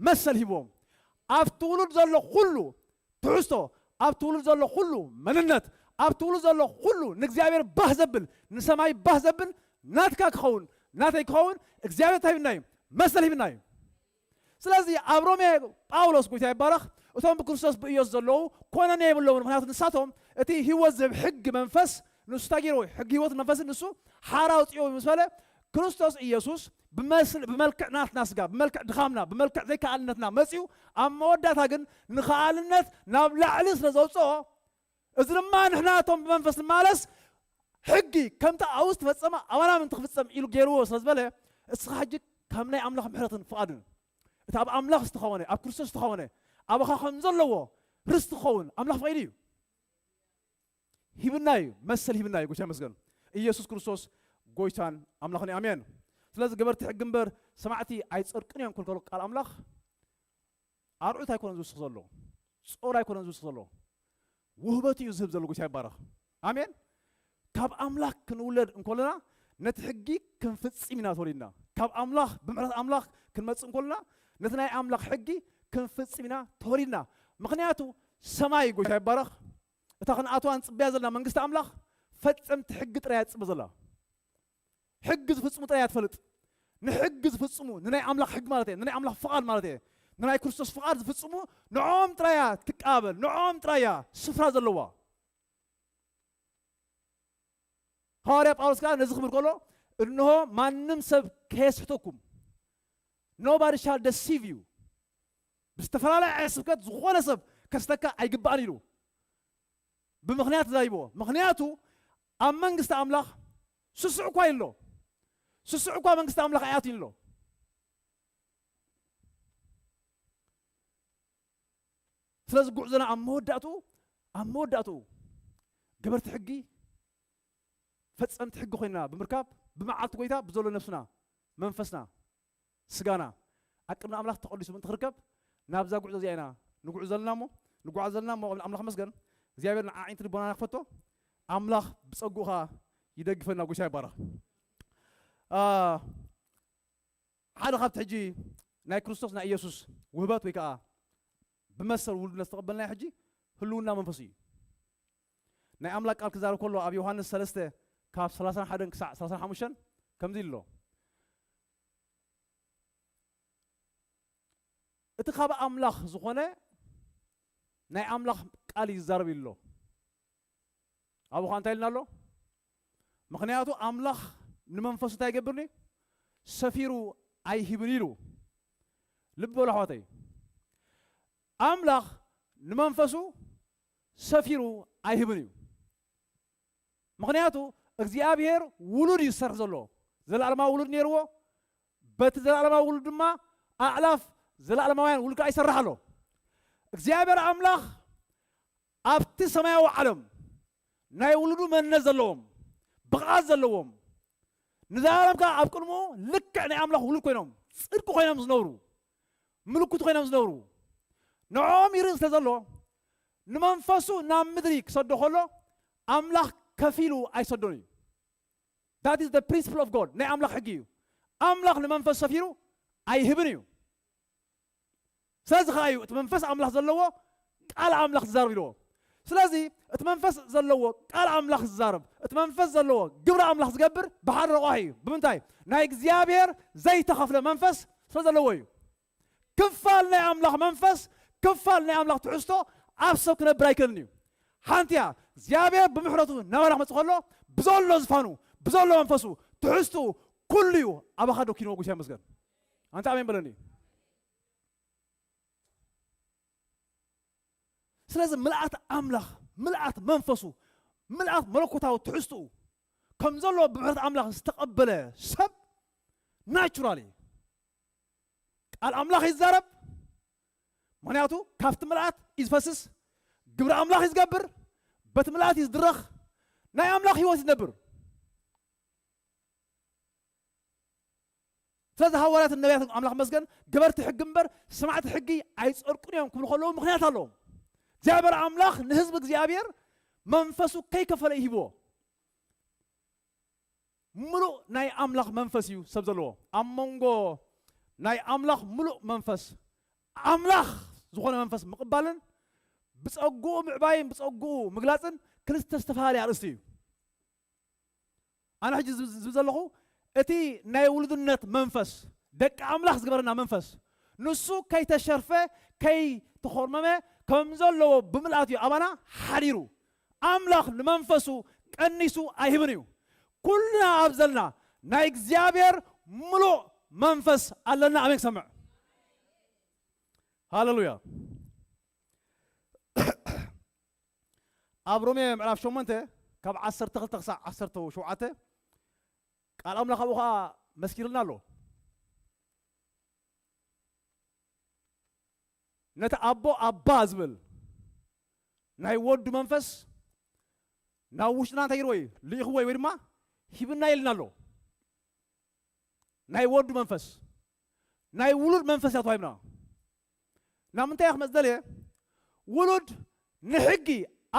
መሰል ሂብዎም። ኣብቲ ውሉድ ዘሎ ኩሉ ትሕዝቶ፣ ኣብቲ ውሉድ ዘሎ ኩሉ መንነት፣ ኣብቲ ውሉድ ዘሎ ኩሉ ንእግዚኣብሔር ባህ ዘብል፣ ንሰማይ ባህ ዘብል ናትካ ክኸውን፣ ናተይ ክኸውን እግዚኣብሔር እንታይ ሂብና እዩ? መሰል ሂብና እዩ። ስለዚ ኣብ ሮሜ ጳውሎስ ጎይታ ይባረኽ እቶም ብክርስቶስ ብኢየሱስ ዘለዉ ኮነነ የብሎምን፣ ምክንያቱ ንሳቶም እቲ ህይወት ዝህብ ሕጊ መንፈስ ንሱ እንታይ ገይርዎ? ሕጊ ህይወት መንፈስን ንሱ ሓራ ኣውፅኦ ምስ በለ ክርስቶስ ኢየሱስ ብመስል ብመልክዕ ናትና ስጋ ብመልክዕ ድኻምና ብመልክዕ ዘይከኣልነትና መፅኡ ኣብ መወዳእታ ግን ንኸኣልነት ናብ ላዕሊ ስለ ዘውፅኦ እዚ ድማ ንሕና እቶም ብመንፈስ ንማለስ ሕጊ ከምቲ ኣብኡ ዝተፈጸመ ኣባና ምእንቲ ክፍጸም ኢሉ ገይርዎ ስለ ዝበለ እስኻ ሕጂ ካብ ናይ ኣምላኽ ምሕረትን ፍቓድን እቲ ኣብ ኣምላኽ ዝተኸወነ ኣብ ክርስቶስ ዝተኸወነ ኣባኻ ከም ዘለዎ ርስቲ ክኸውን ኣምላኽ ፈቒዱ እዩ። ሂብና እዩ መሰል ሂብና እዩ። ጎይታ ይመስገን። ኢየሱስ ክርስቶስ ጎይታን ኣምላኽን እዩ። ኣሜን። ስለዚ ገበርቲ ሕጊ እምበር ሰማዕቲ ኣይጸድቅን እዮም ክብል ከሎ ቃል ኣምላኽ ኣርዑት ኣይኮነን ዝውስኽ ዘሎ፣ ጾር ኣይኮነን ዝውስኽ ዘሎ፣ ውህበት እዩ ዝህብ ዘሎ። ጎይታ ይባረኽ። ኣሜን። ካብ ኣምላኽ ክንውለድ እንኮለና ነቲ ሕጊ ክንፍጽም ኢና ተወሊድና። ካብ ኣምላኽ ብምሕረት ኣምላኽ ክንመጽእ እንኮለና ነቲ ናይ ኣምላኽ ሕጊ ክንፍጽም ኢና ተወሊድና። ምኽንያቱ ሰማይ ጎይታ ይባረኽ እታ ክንኣትዋ ንጽበያ ዘለና መንግስቲ ኣምላኽ ፈጸምቲ ሕጊ ጥራይ እያ ትጽበ ዘላ። ሕጊ ዝፍጽሙ ጥራይ እያ ትፈልጥ። ንሕጊ ዝፍጽሙ ንናይ ኣምላኽ ሕጊ ማለት እየ፣ ንናይ ኣምላኽ ፍቓድ ማለት እየ፣ ንናይ ክርስቶስ ፍቓድ ዝፍጽሙ ንዕኦም ጥራይ እያ ትቀባበል፣ ንዕኦም ጥራይ እያ ስፍራ ዘለዋ። ሃዋርያ ጳውሎስ ከዓ ነዚ ክብል ከሎ እንሆ ማንም ሰብ ከየስሕተኩም nobody shall deceive you ብዝተፈላለየ ዓይነት ስብከት ዝኾነ ሰብ ከስተካ ኣይግባእን ኢሉ ብምኽንያት ተዛሪብዎ። ምኽንያቱ ኣብ መንግስቲ ኣምላኽ ስሱዕ እኳ ይሎ ስሱዕ እኳ መንግስቲ ኣምላኽ ኣይኣትን ይሎ። ስለዚ ጉዕዞና ኣብ መወዳእትኡ ኣብ መወዳእትኡ ገበርቲ ሕጊ ፈጸምቲ ሕጊ ኮይንና ብምርካብ ብመዓልቲ ጎይታ ብዘሎ ነፍስና መንፈስና ስጋና ኣብ ቅድሚ ኣምላኽ ተቐዲሱ ምእንቲ ክርከብ ናብዛ ጉዕዞ እዚኣ ኢና ንጉዕዞ ዘለና እሞ ንጓዓዝ ዘለና እሞ ኣምላኽ መስገን እግዚኣብሔር ንዓዒንቲ ልቦናና ክፈቶ ኣምላኽ ብጸጉኡ ኸዓ ይደግፈና። ጎይታ ይባረኽ። ሓደ ካብቲ ሕጂ ናይ ክርስቶስ ናይ ኢየሱስ ውህበት ወይ ከዓ ብመሰል ውሉድነት ዝተቐበልናዮ ሕጂ ህልውና መንፈስ እዩ። ናይ ኣምላክ ቃል ክዛረብ ከሎ ኣብ ዮሃንስ ሰለስተ ካብ ሰላሳን ሓደን ክሳዕ ሰላሳን ሓሙሽተን ከምዚ ኣሎ። እቲ ካብ ኣምላኽ ዝኾነ ናይ ኣምላኽ ቃል ይዛረብ ኣሎ። ኣብኡ ኸዓ እንታይ ኢልና ኣሎ? ምኽንያቱ ኣምላኽ ንመንፈሱ እንታይ ይገብርኒ? ሰፊሩ ኣይሂብን ኢሉ። ልቢ በሉ ኣሕዋተይ፣ ኣምላኽ ንመንፈሱ ሰፊሩ ኣይህብን እዩ። ምኽንያቱ እግዚኣብሔር ውሉድ እዩ ዝሰርሕ ዘሎ። ዘለኣለማዊ ውሉድ ነይርዎ። በቲ ዘለኣለማዊ ውሉድ ድማ ኣዕላፍ ዘለኣለማውያን ውሉድ ከዓ ይሰርሕ ኣሎ። እግዚኣብሔር ኣምላኽ ኣብቲ ሰማያዊ ዓለም ናይ ውሉዱ መንነት ዘለዎም፣ ብቕዓት ዘለዎም፣ ንዘለኣለም ከዓ ኣብ ቅድምኡ ልክዕ ናይ ኣምላኽ ውሉድ ኮይኖም፣ ጽድቂ ኮይኖም ዝነብሩ፣ ምልኩት ኮይኖም ዝነብሩ፣ ንዕኦም ይርኢ ስለ ዘሎ፣ ንመንፈሱ ናብ ምድሪ ክሰዶ ከሎ፣ ኣምላኽ ከፊሉ ኣይሰዶን እዩ። That is the principle of God. ናይ ኣምላኽ ሕጊ እዩ። ኣምላኽ ንመንፈስ ሰፊሩ ኣይህብን እዩ። ስለዚ ኸዓ እዩ እቲ መንፈስ ኣምላኽ ዘለዎ ቃል ኣምላኽ ዝዛረብ ኢልዎ። ስለዚ እቲ መንፈስ ዘለዎ ቃል ኣምላኽ ዝዛረብ፣ እቲ መንፈስ ዘለዎ ግብሪ ኣምላኽ ዝገብር ብሓደ ረቋሒ እዩ። ብምንታይ? ናይ እግዚኣብሔር ዘይተኸፍለ መንፈስ ስለ ዘለዎ እዩ። ክፋል ናይ ኣምላኽ መንፈስ፣ ክፋል ናይ ኣምላኽ ትሕዝቶ ኣብ ሰብ ክነብር ኣይክእልን እዩ። ሓንቲ እያ። እግዚኣብሔር ብምሕረቱ ናባና ክመጽእ ከሎ ብዘሎ ዝፋኑ፣ ብዘሎ መንፈሱ፣ ትሕዝቱ ኩሉ እዩ። ኣባኻ ዶ ኪንዎ ጉሻ ይመስገን። ኣንተ ኣሜን በለኒ። ስለዚ ምልኣት ኣምላኽ፣ ምልኣት መንፈሱ፣ ምልኣት መለኮታዊ ትሕዝትኡ ከም ዘሎ ብምሕረት ኣምላኽ ዝተቐበለ ሰብ ናቹራሊ ቃል ኣምላኽ ይዛረብ። ምኽንያቱ ካብቲ ምልኣት እዩ ዝፈስስ፣ ግብሪ ኣምላኽ እዩ ዝገብር፣ በቲ ምልኣት እዩ ዝድረኽ፣ ናይ ኣምላኽ ህይወት እዩ ዝነብር። ስለዚ ሃዋርያትን ነቢያትን ኣምላኽ መስገን ገበርቲ ሕጊ እምበር ሰማዕቲ ሕጊ ኣይጸድቁን እዮም ክብሉ ከለዉ ምኽንያት ኣለዎም። እግዚኣብሔር ኣምላኽ ንህዝቢ እግዚኣብሔር መንፈሱ ከይከፈለ ይሂብዎ። ምሉእ ናይ ኣምላኽ መንፈስ እዩ ሰብ ዘለዎ። ኣብ መንጎ ናይ ኣምላኽ ምሉእ መንፈስ፣ ኣምላኽ ዝኾነ መንፈስ ምቕባልን ብጸግኡ ምዕባይን ብጸግኡ ምግላጽን ክልተ ዝተፈላለየ ኣርእስቲ እዩ። ኣነ ሕጂ ዝብ-፣ ዝብል ዘለኹ እቲ ናይ ውሉድነት መንፈስ፣ ደቂ ኣምላኽ ዝገበረና መንፈስ፣ ንሱ ከይተሸርፈ፣ ከይተኾርመመ፣ ከም ዘለዎ ብምልኣት እዩ ኣባና ሓዲሩ። ኣምላኽ ንመንፈሱ ቀኒሱ ኣይህብን እዩ። ኩልና ኣብ ዘለና ናይ እግዚኣብሔር ምሉእ መንፈስ ኣለና። ኣሜን ክሰምዕ። ሃሌሉያ። ኣብ ሮሜ ምዕራፍ ሸሞንተ ካብ ዓሰርተ ክልተ ክሳዕ ዓሰርተ ሸውዓተ ቃል ኣምላኽ ኣብኡ ኸዓ መስኪርልና ኣሎ። ነቲ ኣቦ ኣባ ዝብል ናይ ወዱ መንፈስ ናብ ውሽጥና እንታይ ገይርዎ እዩ? ልኢኽዎ እዩ ወይ ድማ ሂብና ኢልና ኣሎ። ናይ ወዱ መንፈስ፣ ናይ ውሉድ መንፈስ ኢና ተዋሂብና። ናብ ምንታይ እየ ክመጽእ ደልየ? ውሉድ ንሕጊ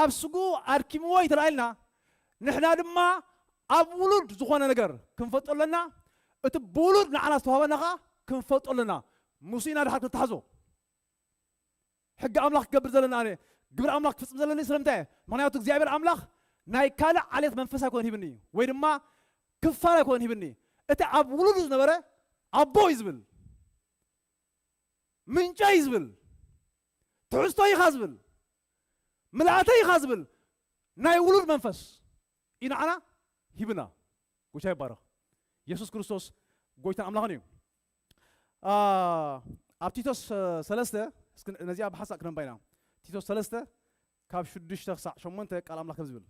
ኣብ ስግኡ ኣድኪምዎ እዩ ተላኢልና፣ ንሕና ድማ ኣብ ውሉድ ዝኾነ ነገር ክንፈልጦ ኣለና። እቲ ብውሉድ ንዓና ዝተዋህበና ኸዓ ክንፈልጦ ኣለና። ምስኡ ኢና ድሓር ክንተሓዞ። ሕጊ ኣምላኽ ክገብር ዘለኒ ኣነ፣ ግብሪ ኣምላኽ ክፍጽም ዘለኒ ስለምንታይ እየ? ምኽንያቱ እግዚኣብሔር ኣምላኽ ናይ ካልእ ዓሌት መንፈስ ኣይኮነን ሂብኒ፣ ወይ ድማ ክፋል ኣይኮነን ሂብኒ። እቲ ኣብ ውሉዱ ዝነበረ ኣቦ እዩ ዝብል፣ ምንጨይ ዝብል፣ ትሕዝቶይ ኢኻ ዝብል፣ ምልኣተይ ኢኻ ዝብል ናይ ውሉድ መንፈስ እዩ ንዓና ሂብና። ጎይታ ይባረኽ። የሱስ ክርስቶስ ጎይታን ኣምላኽን እዩ። አ፣ ኣብ ቲቶስ፣ እ፣ ሰለስተ፣ እስኪ ነዚኣ ብሓሳብ ክነንባ ኢና። ቲቶስ ሰለስተ ካብ ሽዱሽተ ክሳዕ ሸሞንተ ቃል ኣምላኽ ከም ዝብል።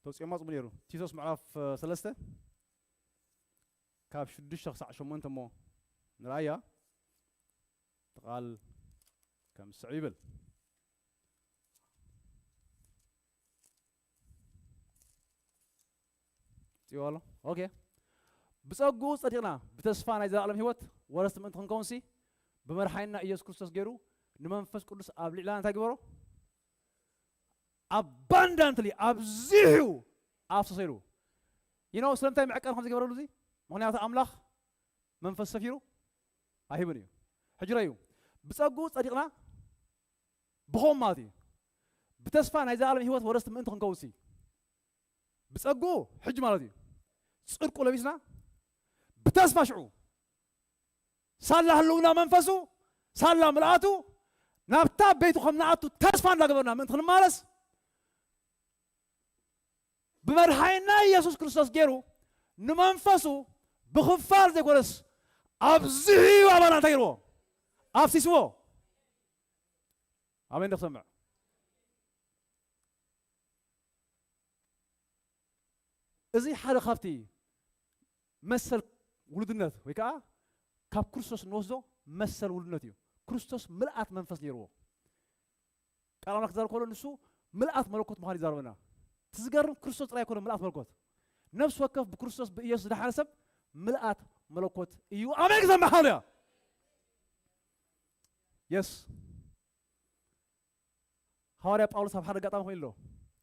ተውፅኦማ ፅቡቅ ነይሩ። ቲቶስ ምዕራፍ፣ እ፣ ሰለስተ ካብ ሽዱሽተ ክሳዕ ሸሞንተ እሞ ንርኣያ። እቲ ቃል ከም ዝስዕብ ይብል። ፅዎ ኣሎ። ኦኬ። ብፀግኡ ጸዲቕና ብተስፋ ናይ ዘላለም ህይወት ወረስቲ ምእንቲ ክንከውንሲ ብመድሓኒና ኢየሱስ ክርስቶስ ገይሩ ንመንፈስ ቅዱስ ኣብ ልዕልና እንታይ ግበሮ? ኣባንዳንትሊ ኣብዚሑ ኣፍሰሰ ኢሉ። ይኖ ስለምንታይ መዕቀን ከም ዝገበረሉ እዚ? ምኽንያቱ ኣምላኽ መንፈስ ሰፊሩ ኣይህብን እዩ። ሕጂ ረዩ ብጸግኡ ጸዲቕና ብኸም ማለት እዩ። ብተስፋ ናይ ዘላለም ህይወት ወረስቲ ምእንቲ ክንከውንሲ ብጸግኡ ሕጂ ማለት እዩ። ጽድቁ ለቢስና ብተስፋ ሽዑ ሳላ ህልውና መንፈሱ ሳላ ምልኣቱ ናብታ ቤቱ ከም ንኣቱ ተስፋ እንዳገበርና ምእንቲ ክንማለስ ብመድሓይና ኢየሱስ ክርስቶስ ገይሩ ንመንፈሱ ብኽፋል ዘይኮነስ ኣብዚሑ ኣባና እንታይ ገይርዎ? ኣፍሲስዎ። ኣሜን ዶ ክሰምዕ? እዚ ሓደ ካብቲ መሰል ውሉድነት ወይ ከዓ ካብ ክርስቶስ እንወስዶ መሰል ውሉድነት እዩ። ክርስቶስ ምልኣት መንፈስ ነይርዎ። ቃል ኣምላኽ ክዛረብ ከሎ ንሱ ምልኣት መለኮት ምዃኑ ይዛረበና። እቲ ዝገርም ክርስቶስ ጥራይ ኣይኮነ ምልኣት መለኮት። ነፍሲ ወከፍ ብክርስቶስ ብኢየሱስ ዝደሓነ ሰብ ምልኣት መለኮት እዩ። ኣሜን ክሰምዕ ሃሌሉያ። የስ። ሃዋርያ ጳውሎስ ኣብ ሓደ ኣጋጣሚ ኮይኑ ኣሎ።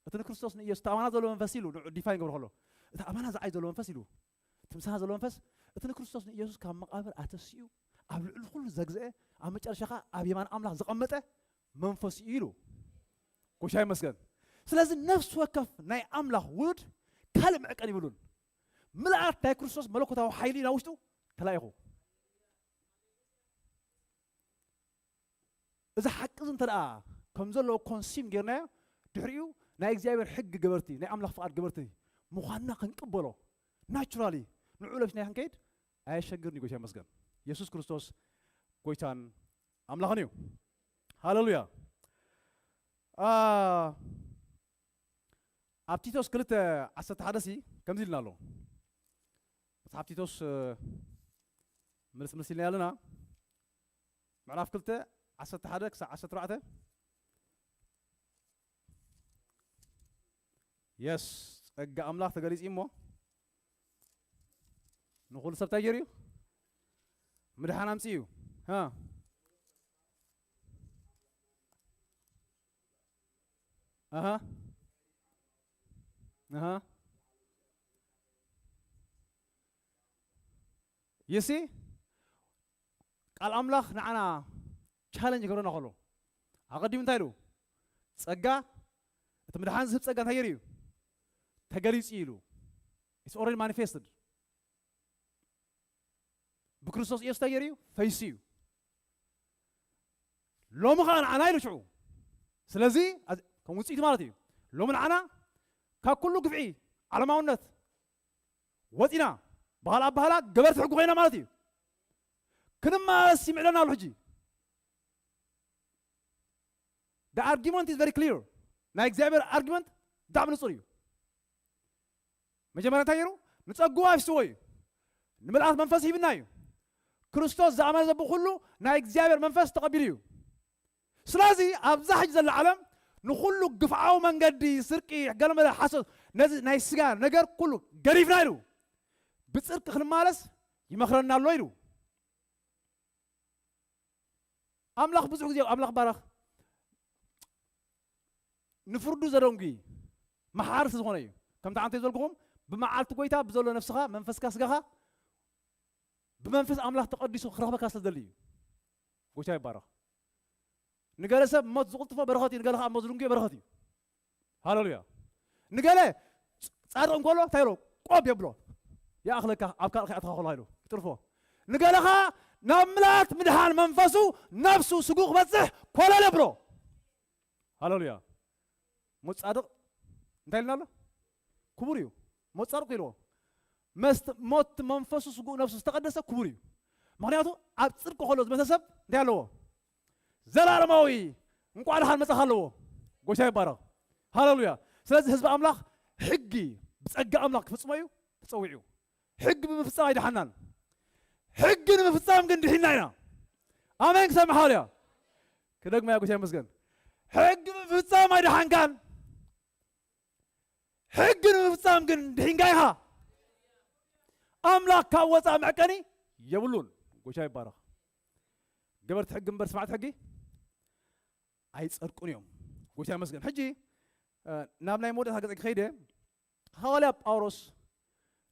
እቲ ንክርስቶስ ንኢየሱስ፣ እቲ ኣማና ዘሎ መንፈስ ኢሉ ንዑ ዲፋይን ገብሮ ከሎ፣ እቲ ኣማና ዝዓይ ዘሎ መንፈስ ኢሉ፣ እቲ ምሳና ዘሎ መንፈስ፣ እቲ ንክርስቶስ ንኢየሱስ ካብ መቓብር ኣተሲኡ፣ ኣብ ልዕሊ ኩሉ ዘግዝአ፣ ኣብ መጨረሻ ኸዓ ኣብ የማን ኣምላኽ ዘቐመጠ መንፈስ እዩ ኢሉ። ጎይታ ይመስገን። ስለዚ ነፍሲ ወከፍ ናይ ኣምላኽ ውሉድ ካልእ መዕቀኒ ይብሉን። ምልኣት ናይ ክርስቶስ መለኮታዊ ሓይሊ ናብ ውሽጡ ተላኢኹ። እዚ ሓቂ እዚ እንተ ደኣ ከም ዘለዎ ኮንሲም ጌርናዮ፣ ድሕሪኡ ናይ እግዚኣብሔር ሕጊ ገበርቲ፣ ናይ ኣምላኽ ፍቓድ ገበርቲ ምዃንና ክንቅበሎ፣ ናቹራሊ ንዕኡ ለቢስና ክንከይድ ኣየሸግርን እዩ። ጎይታ ይመስገን። የሱስ ክርስቶስ ጎይታን ኣምላኽን እዩ። ሃሌሉያ። አ፣ ኣብ ቲቶስ ክልተ ዓሰርተ ሓደ ሲ ከምዚ ኢልና ኣሎ። መጽሓፍ ቲቶስ፣ እ፣ ምልስ ምልስ ኢልና ኣለና። ምዕራፍ ክልተ ዓሰርተ ሓደ ክሳዕ ዓሰርተ ኣርባዕተ። የስ፣ ጸጋ ኣምላኽ ተገሊጹ እዩ እሞ፣ ንኹሉ ሰብ እንታይ ገይሩ እዩ? ምድሓን ኣምጺኡ እዩ። ሃ። ኣሃ። ኣሃ። You see? ቃል ኣምላኽ ንዓና ቻለንጅ ክገብረና ከሎ፣ ኣቐዲሙ እንታይ ኢሉ? ጸጋ፣ እቲ ምድሓን ዝህብ ጸጋ እንታይ ገይሩ እዩ? ተገሊጹ እዩ ኢሉ። It's already manifested። ብክርስቶስ ኢየሱስ እንታይ ገይሩ እዩ? ፈይሱ እዩ። ሎሚ ኸዓ ንዓና ኢሉ ሽዑ። ስለዚ፣ ኣዝ-፣ ከም ውጽኢቱ ማለት እዩ። ሎሚ ንዓና ካብ ኩሉ ግፍዒ፣ ዓለማውነት ወጺና፣ ብኻልእ ኣበሃህላ ገበርቲ ሕጊ ኮይና ማለት እዩ። ክንመላለስ ይምዕደና ኣሎ ሕጂ። The argument is very clear። ናይ እግዚኣብሔር ኣርጊመንት ብጣዕሚ ንጹር እዩ። መጀመርያ እንታይ ገይሩ? ንጸግኡ ኣፍስዎ እዩ። ንምልኣት መንፈስ ሂብና እዩ። ክርስቶስ ዝኣመነ ዘብኡ ኩሉ ናይ እግዚኣብሔር መንፈስ ተቐቢሉ እዩ። ስለዚ ኣብዛ ሕጂ ዘላ ዓለም ንኹሉ ግፍዓዊ መንገዲ፣ ስርቂ፣ ገለመለ፣ ሓሶት፣ ነዚ ናይ ስጋ ነገር ኩሉ ገዲፍና ኢሉ። ብጽድቂ ክንማለስ ይመኽረና ኣሎ ኢሉ። ኣምላኽ ብዙሕ ግዜ፣ ኣምላኽ ባረኽ፣ ንፍርዱ ዘደንጉ መሓሪ ስለ ዝኾነ እዩ። ከምቲ ዓንተ ዝበልኩኹም፣ ብመዓልቲ ጎይታ ብዘሎ ነፍስኻ፣ መንፈስካ፣ ስጋኻ ብመንፈስ ኣምላኽ ተቐዲሱ ክረኽበካ ስለ ዝደሊ እዩ። ጎይታ ይባረኽ። ንገለ ሰብ ሞት ዝቕልጥፎ በረኸት እዩ፣ ንገለ ኸዓ ሞት ዝድንጉዮ በረኸት እዩ። ሃሌሉያ። ንገለ ጻ-፣ ጻድቕ እንከሎ እንታይ ኢሎ? ቆብ የብሎ። ይኣኽለካ፣ ኣብ ካልእ ከይኣትኻ ከሎ ኢሉ ይጥርፎ። ንገለ ኸዓ ናብ ምልኣት ምድሓን መንፈሱ፣ ነፍሱ፣ ስግኡ ክበጽሕ ኮለል የብሎ። ሃሌሉያ። ሞት ጻድቕ እንታይ ኢልና ኣሎ? ክቡር እዩ። ሞት ጻድቕ ኢልዎ። መስት-፣ ሞት መንፈሱ፣ ስግኡ፣ ነፍሱ ዝተቐደሰ ክቡር እዩ። ምኽንያቱ ኣብ ጽድቂ ከሎ ዝመተ ሰብ እንታይ ኣለዎ? ዘላለማዊ እንቋዕ ደሓን መጻኻ ኣለዎ። ጎይታ ይባረኽ። ሃሌሉያ። ስለዚ ህዝቢ ኣምላኽ ሕጊ ብጸጋ ኣምላኽ ክፍጽሞ እዩ ተጸዊዑ። ሕጊ ብምፍጻም ኣይደሓናን። ሕጊ ንምፍጻም ግን ድሒና ኢና። ኣሜን። ክሰምዕ ሃሌሉያ። ክደግማ እያ። ጎይታ ይመስገን። ሕጊ ብምፍጻም ኣይደሓንካን። ሕጊ ንምፍጻም ግን ድሒንካ ኢኻ። ኣምላኽ ካብ ወጻኢ መዕቀኒ የብሉን። ጎይታ ይባረኽ። ገበርቲ ሕጊ እምበር ሰማዕቲ ሕጊ ኣይጸድቁን እዮም። ጎይታ ይመስገን። ሕጂ፣ እ፣ ናብ ናይ መወዳእታ ገጽ ክኸይደ፣ ሃዋርያ ጳውሎስ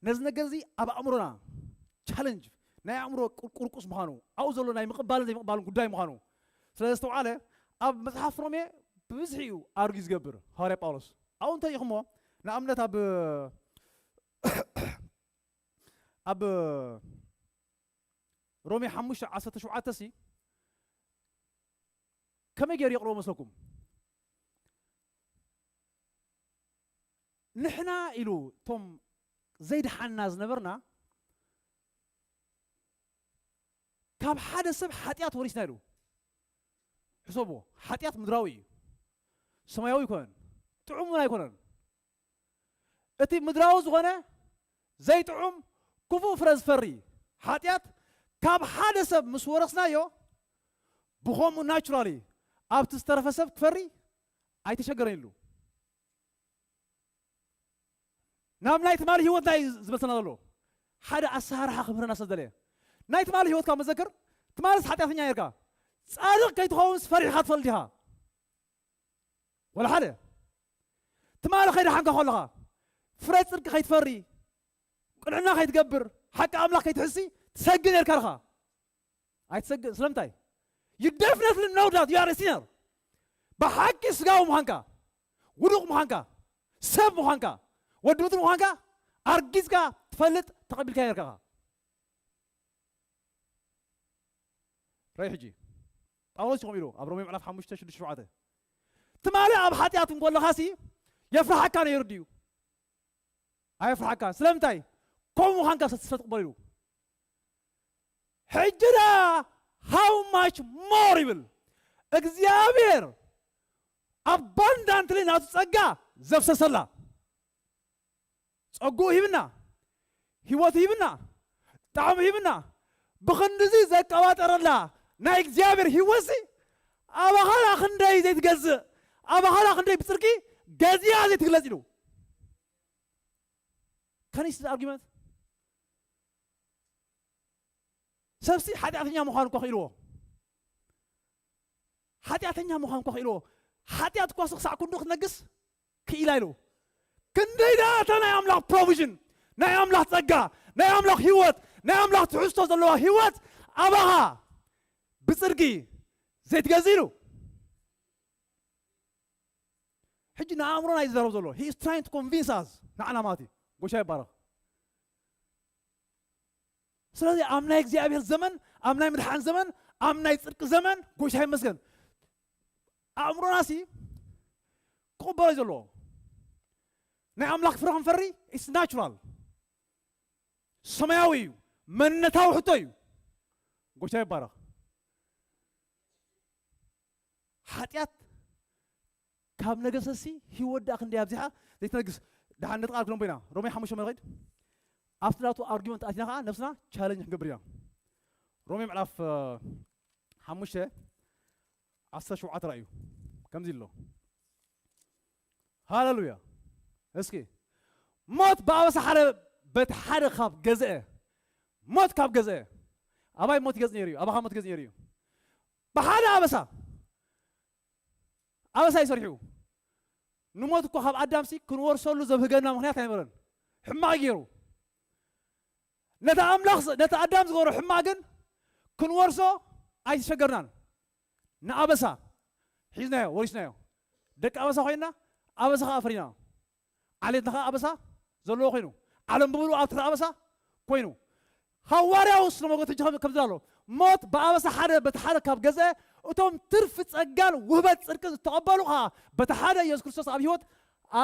ነዚ ነገር እዚ ኣብ ኣእምሮና ቻለንጅ፣ ናይ ኣእምሮ ቁር-፣ ቁርቁስ ምዃኑ፣ ኣብኡ ዘሎ ናይ ምቕባልን ዘይምቕባልን ጉዳይ ምዃኑ ስለ ዘስተውዓለ፣ ኣብ መጽሓፍ ሮሜ ብብዝሒ እዩ ኣርጊ ዝገብር ሃዋርያ ጳውሎስ። ኣብኡ እንተሪኢኹሞ፣ ንኣብነት ኣብ፣ ኣብ ሮሜ ሓሙሽተ ዓሰርተ ሸውዓተ ሲ ከመይ ገይሩ የቕርቦ መስለኩም? ንሕና ኢሉ እቶም ዘይደሓንና ዝነበርና ካብ ሓደ ሰብ ሓጢኣት ወሪስና ኢሉ። ሕሰብዎ፣ ሓጢኣት ምድራዊ እዩ፣ ሰማያዊ ኣይኮነን፣ ጥዑም እውን ኣይኮነን። እቲ ምድራዊ ዝኾነ ዘይጥዑም ክፉእ ፍረ ዝፈሪ ሓጢኣት ካብ ሓደ ሰብ ምስ ወረስናዮ፣ ብኸምኡ ናቹራሊ ኣብቲ ዝተረፈ ሰብ ክፈሪ ኣይተሸገረን ኢሉ። ናብ ናይ ትማሊ ህይወትና እዩ ዝመልሰና ዘሎ። ሓደ ኣሰራርሓ ክምህረና ስለ ዝደለየ። ናይ ትማሊ ህይወትካ መዘክር፣ ትማልስ ሓጢኣተኛ ነርካ። ጻድቕ ከይትኸውንስ ፈሪሕኻ ትፈልጥ ዲኻ? ወላ ሓደ። ትማሊ ከይደሓንካ ከለኻ ፍረ ጽድቂ ከይትፈሪ፣ ቅንዕና ከይትገብር፣ ሓቂ ኣምላኽ ከይትሕሲ ትሰግድ ነርካ ዲኻ? ኣይትሰግድ። ስለምንታይ? You definitely know that you are a sinner. ብሓቂ ስጋዊ ምዃንካ፣ ውዱቕ ምዃንካ፣ ሰብ ምዃንካ፣ ወዲ ምድሪ ምዃንካ ኣርጊጽካ ትፈልጥ፣ ተቐቢልካ ነርካ ኢኻ። ራይ ሕጂ ጳውሎስ ይኹም ኢሉ ኣብ ሮሜ ምዕራፍ ሓሙሽተ ሽዱሽተ ሸውዓተ፣ ትማሊ ኣብ ሓጢኣት እንኮለኻሲ የፍርሓካ ነይሩ ድዩ? ኣየፍርሓካን። ስለምንታይ? ከምኡ ምዃንካ ስለ ትቕበል ኢሉ። ሕጂ ደኣ how much more ይብል እግዚኣብሔር፣ ኣባንዳንትሊ ናቱ ጸጋ ዘፍሰሰላ። ጸጉኡ ሂብና፣ ህይወቱ ሂብና፣ ጣዕሙ ሂብና፣ ብኽንድዚ ዘቀባጠረላ ናይ እግዚኣብሔር ህይወትሲ፣ ኣባኻ ደኣ ክንደይ ዘይትገዝእ፣ ኣባኻ ደኣ ክንደይ ብጽድቂ ገዚኣ ዘይትግለጽ ኢሉ። Can you see the argument? ሰብሲ ሓጢኣተኛ ምዃን እኳ ክኢልዎ፣ ሓጢኣተኛ ምዃን እኳ ክኢልዎ፣ ሓጢኣት እኳ ክሳዕ ክንዱ ክትነግስ ክኢላ ኢሉ። ክንደይ ደኣ እታ ናይ ኣምላኽ ፕሮቪዥን፣ ናይ ኣምላኽ ጸጋ፣ ናይ ኣምላኽ ህይወት፣ ናይ ኣምላኽ ትሕዝቶ ዘለዋ ህይወት ኣባኻ ብጽድቂ ዘይትገዝእ ኢሉ። ሕጂ ንኣእምሮና እዩ ዝዛረብ ዘሎ። He is trying to convince us። ንዓና ማለት እዩ። ጎሻ ይባረኽ። ስለዚ ኣብ ናይ እግዚኣብሔር ዘመን፣ ኣብ ናይ ምድሓን ዘመን፣ ኣብ ናይ ጽድቂ ዘመን፣ ጎሻ ይመስገን፣ ኣእምሮናሲ ክቕበሎ እዩ ዘለዎ። ናይ ኣምላኽ ፍረ ክንፈሪ it's natural፣ ሰማያዊ እዩ፣ መንነታዊ ሕቶ እዩ። ጎሻ ይባረኽ። ሓጢኣት ካብ ነገሰሲ ህይወት ደኣ ክንደይ ኣብዚሓ ዘይትነግስ። ደሓን ነቲ ቃል ክነንቦ ኢና። ሮሜ ሓሙሽተ መለኸት ኣብቲ ናቱ ኣርጊመንት ኣቲና ከዓ ነብስና ቻለንጅ ክንገብር ኢና። ሮሜ ምዕራፍ ሓሙሽተ ዓሰርተ ሸውዓተ ራእዩ ከምዚ ኣሎ። ሃለሉያ። እስኪ ሞት ብኣበሳ ሓደ በቲ ሓደ ካብ ገዝአ፣ ሞት ካብ ገዝአ፣ ኣባይ ሞት ይገዝ ነይሩ እዩ፣ ኣባኻ ሞት ይገዝ ነይሩ እዩ። ብሓደ ኣበሳ ኣበሳ እዩ ሰሪሑ። ንሞት እኮ ካብ ኣዳምሲ ክንወርሰሉ ዘብህገና ምኽንያት ኣይነበረን። ሕማቕ ገይሩ ነቲ ኣምላኽ፣ ነቲ ኣዳም ዝገበሮ ሕማቕ ግን ክንወርሶ ኣይተሸገርናን። ንኣበሳ ሒዝናዮ፣ ወሪስናዮ። ደቂ ኣበሳ ኮይንና፣ ኣበሳ ከዓ ኣፍሪና። ዓሌትና ከዓ ኣበሳ ዘለዎ ኮይኑ፣ ዓለም ብምሉኡ ኣብ ትሕቲ ኣበሳ ኮይኑ። ሃዋርያው ስለ ሞገት ሕጂ ከም ዝብል ኣሎ፣ ሞት ብኣበሳ ሓደ በቲ ሓደ ካብ ገዝአ፣ እቶም ትርፊ ጸጋን ውህበት ጽድቅን ዝተቐበሉ ከዓ በቲ ሓደ ኢየሱስ ክርስቶስ ኣብ ህይወት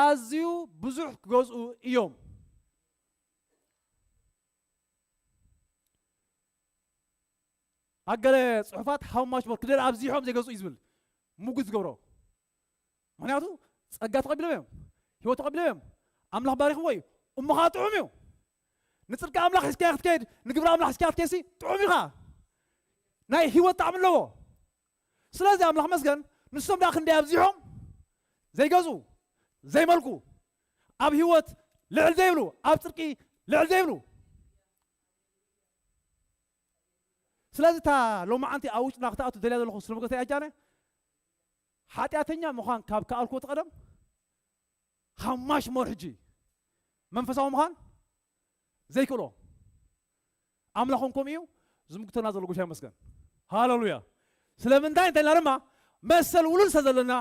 ኣዝዩ ብዙሕ ክገዝኡ እዮም። ኣብ ገለ ጽሑፋት how much more ክደል ኣብዚሖም ዘይገዝኡ እዩ ዝብል ምጉት ዝገብሮ። ምኽንያቱ ጸጋ ተቐቢሎም እዮም፣ ህይወት ተቐቢሎም እዮም፣ ኣምላኽ ባሪኽዎ እዩ። እሞ ኸዓ ጥዑም እዩ። ንጽድቂ ኣምላኽ ሒዝካዮ ክትከይድ፣ ንግብሪ ኣምላኽ ሒዝካዮ ክትከይድሲ ጥዑም እዩ ኸዓ። ናይ ህይወት ጣዕሚ ኣለዎ። ስለዚ ኣምላኽ መስገን፣ ንሶም ደኣ ክንደይ ኣብዚሖም ዘይገዝኡ፣ ዘይመልኩ፣ ኣብ ህይወት ልዕል ዘይብሉ፣ ኣብ ጽድቂ ልዕል ዘይብሉ። ስለዚ እታ ሎማዓንቲ ኣብ ውሽጥና ክትኣቱ ደልያ ዘለኹ ስለ መገተይ ኣጃነ፣ ሓጢኣተኛ ምዃን ካብ ከኣልኩዎ እቲ ቀደም፣ ሃማሽ ሞር ሕጂ መንፈሳዊ ምዃን ዘይክእሎ ኣምላኽ እውን ከምኡ እዩ ዝምጉተና ዘሎ። ጎይታ ይመስገን። ሃሌሉያ። ስለምንታይ እንተልና ድማ መሰል ውሉድ ስለ ዘለና፣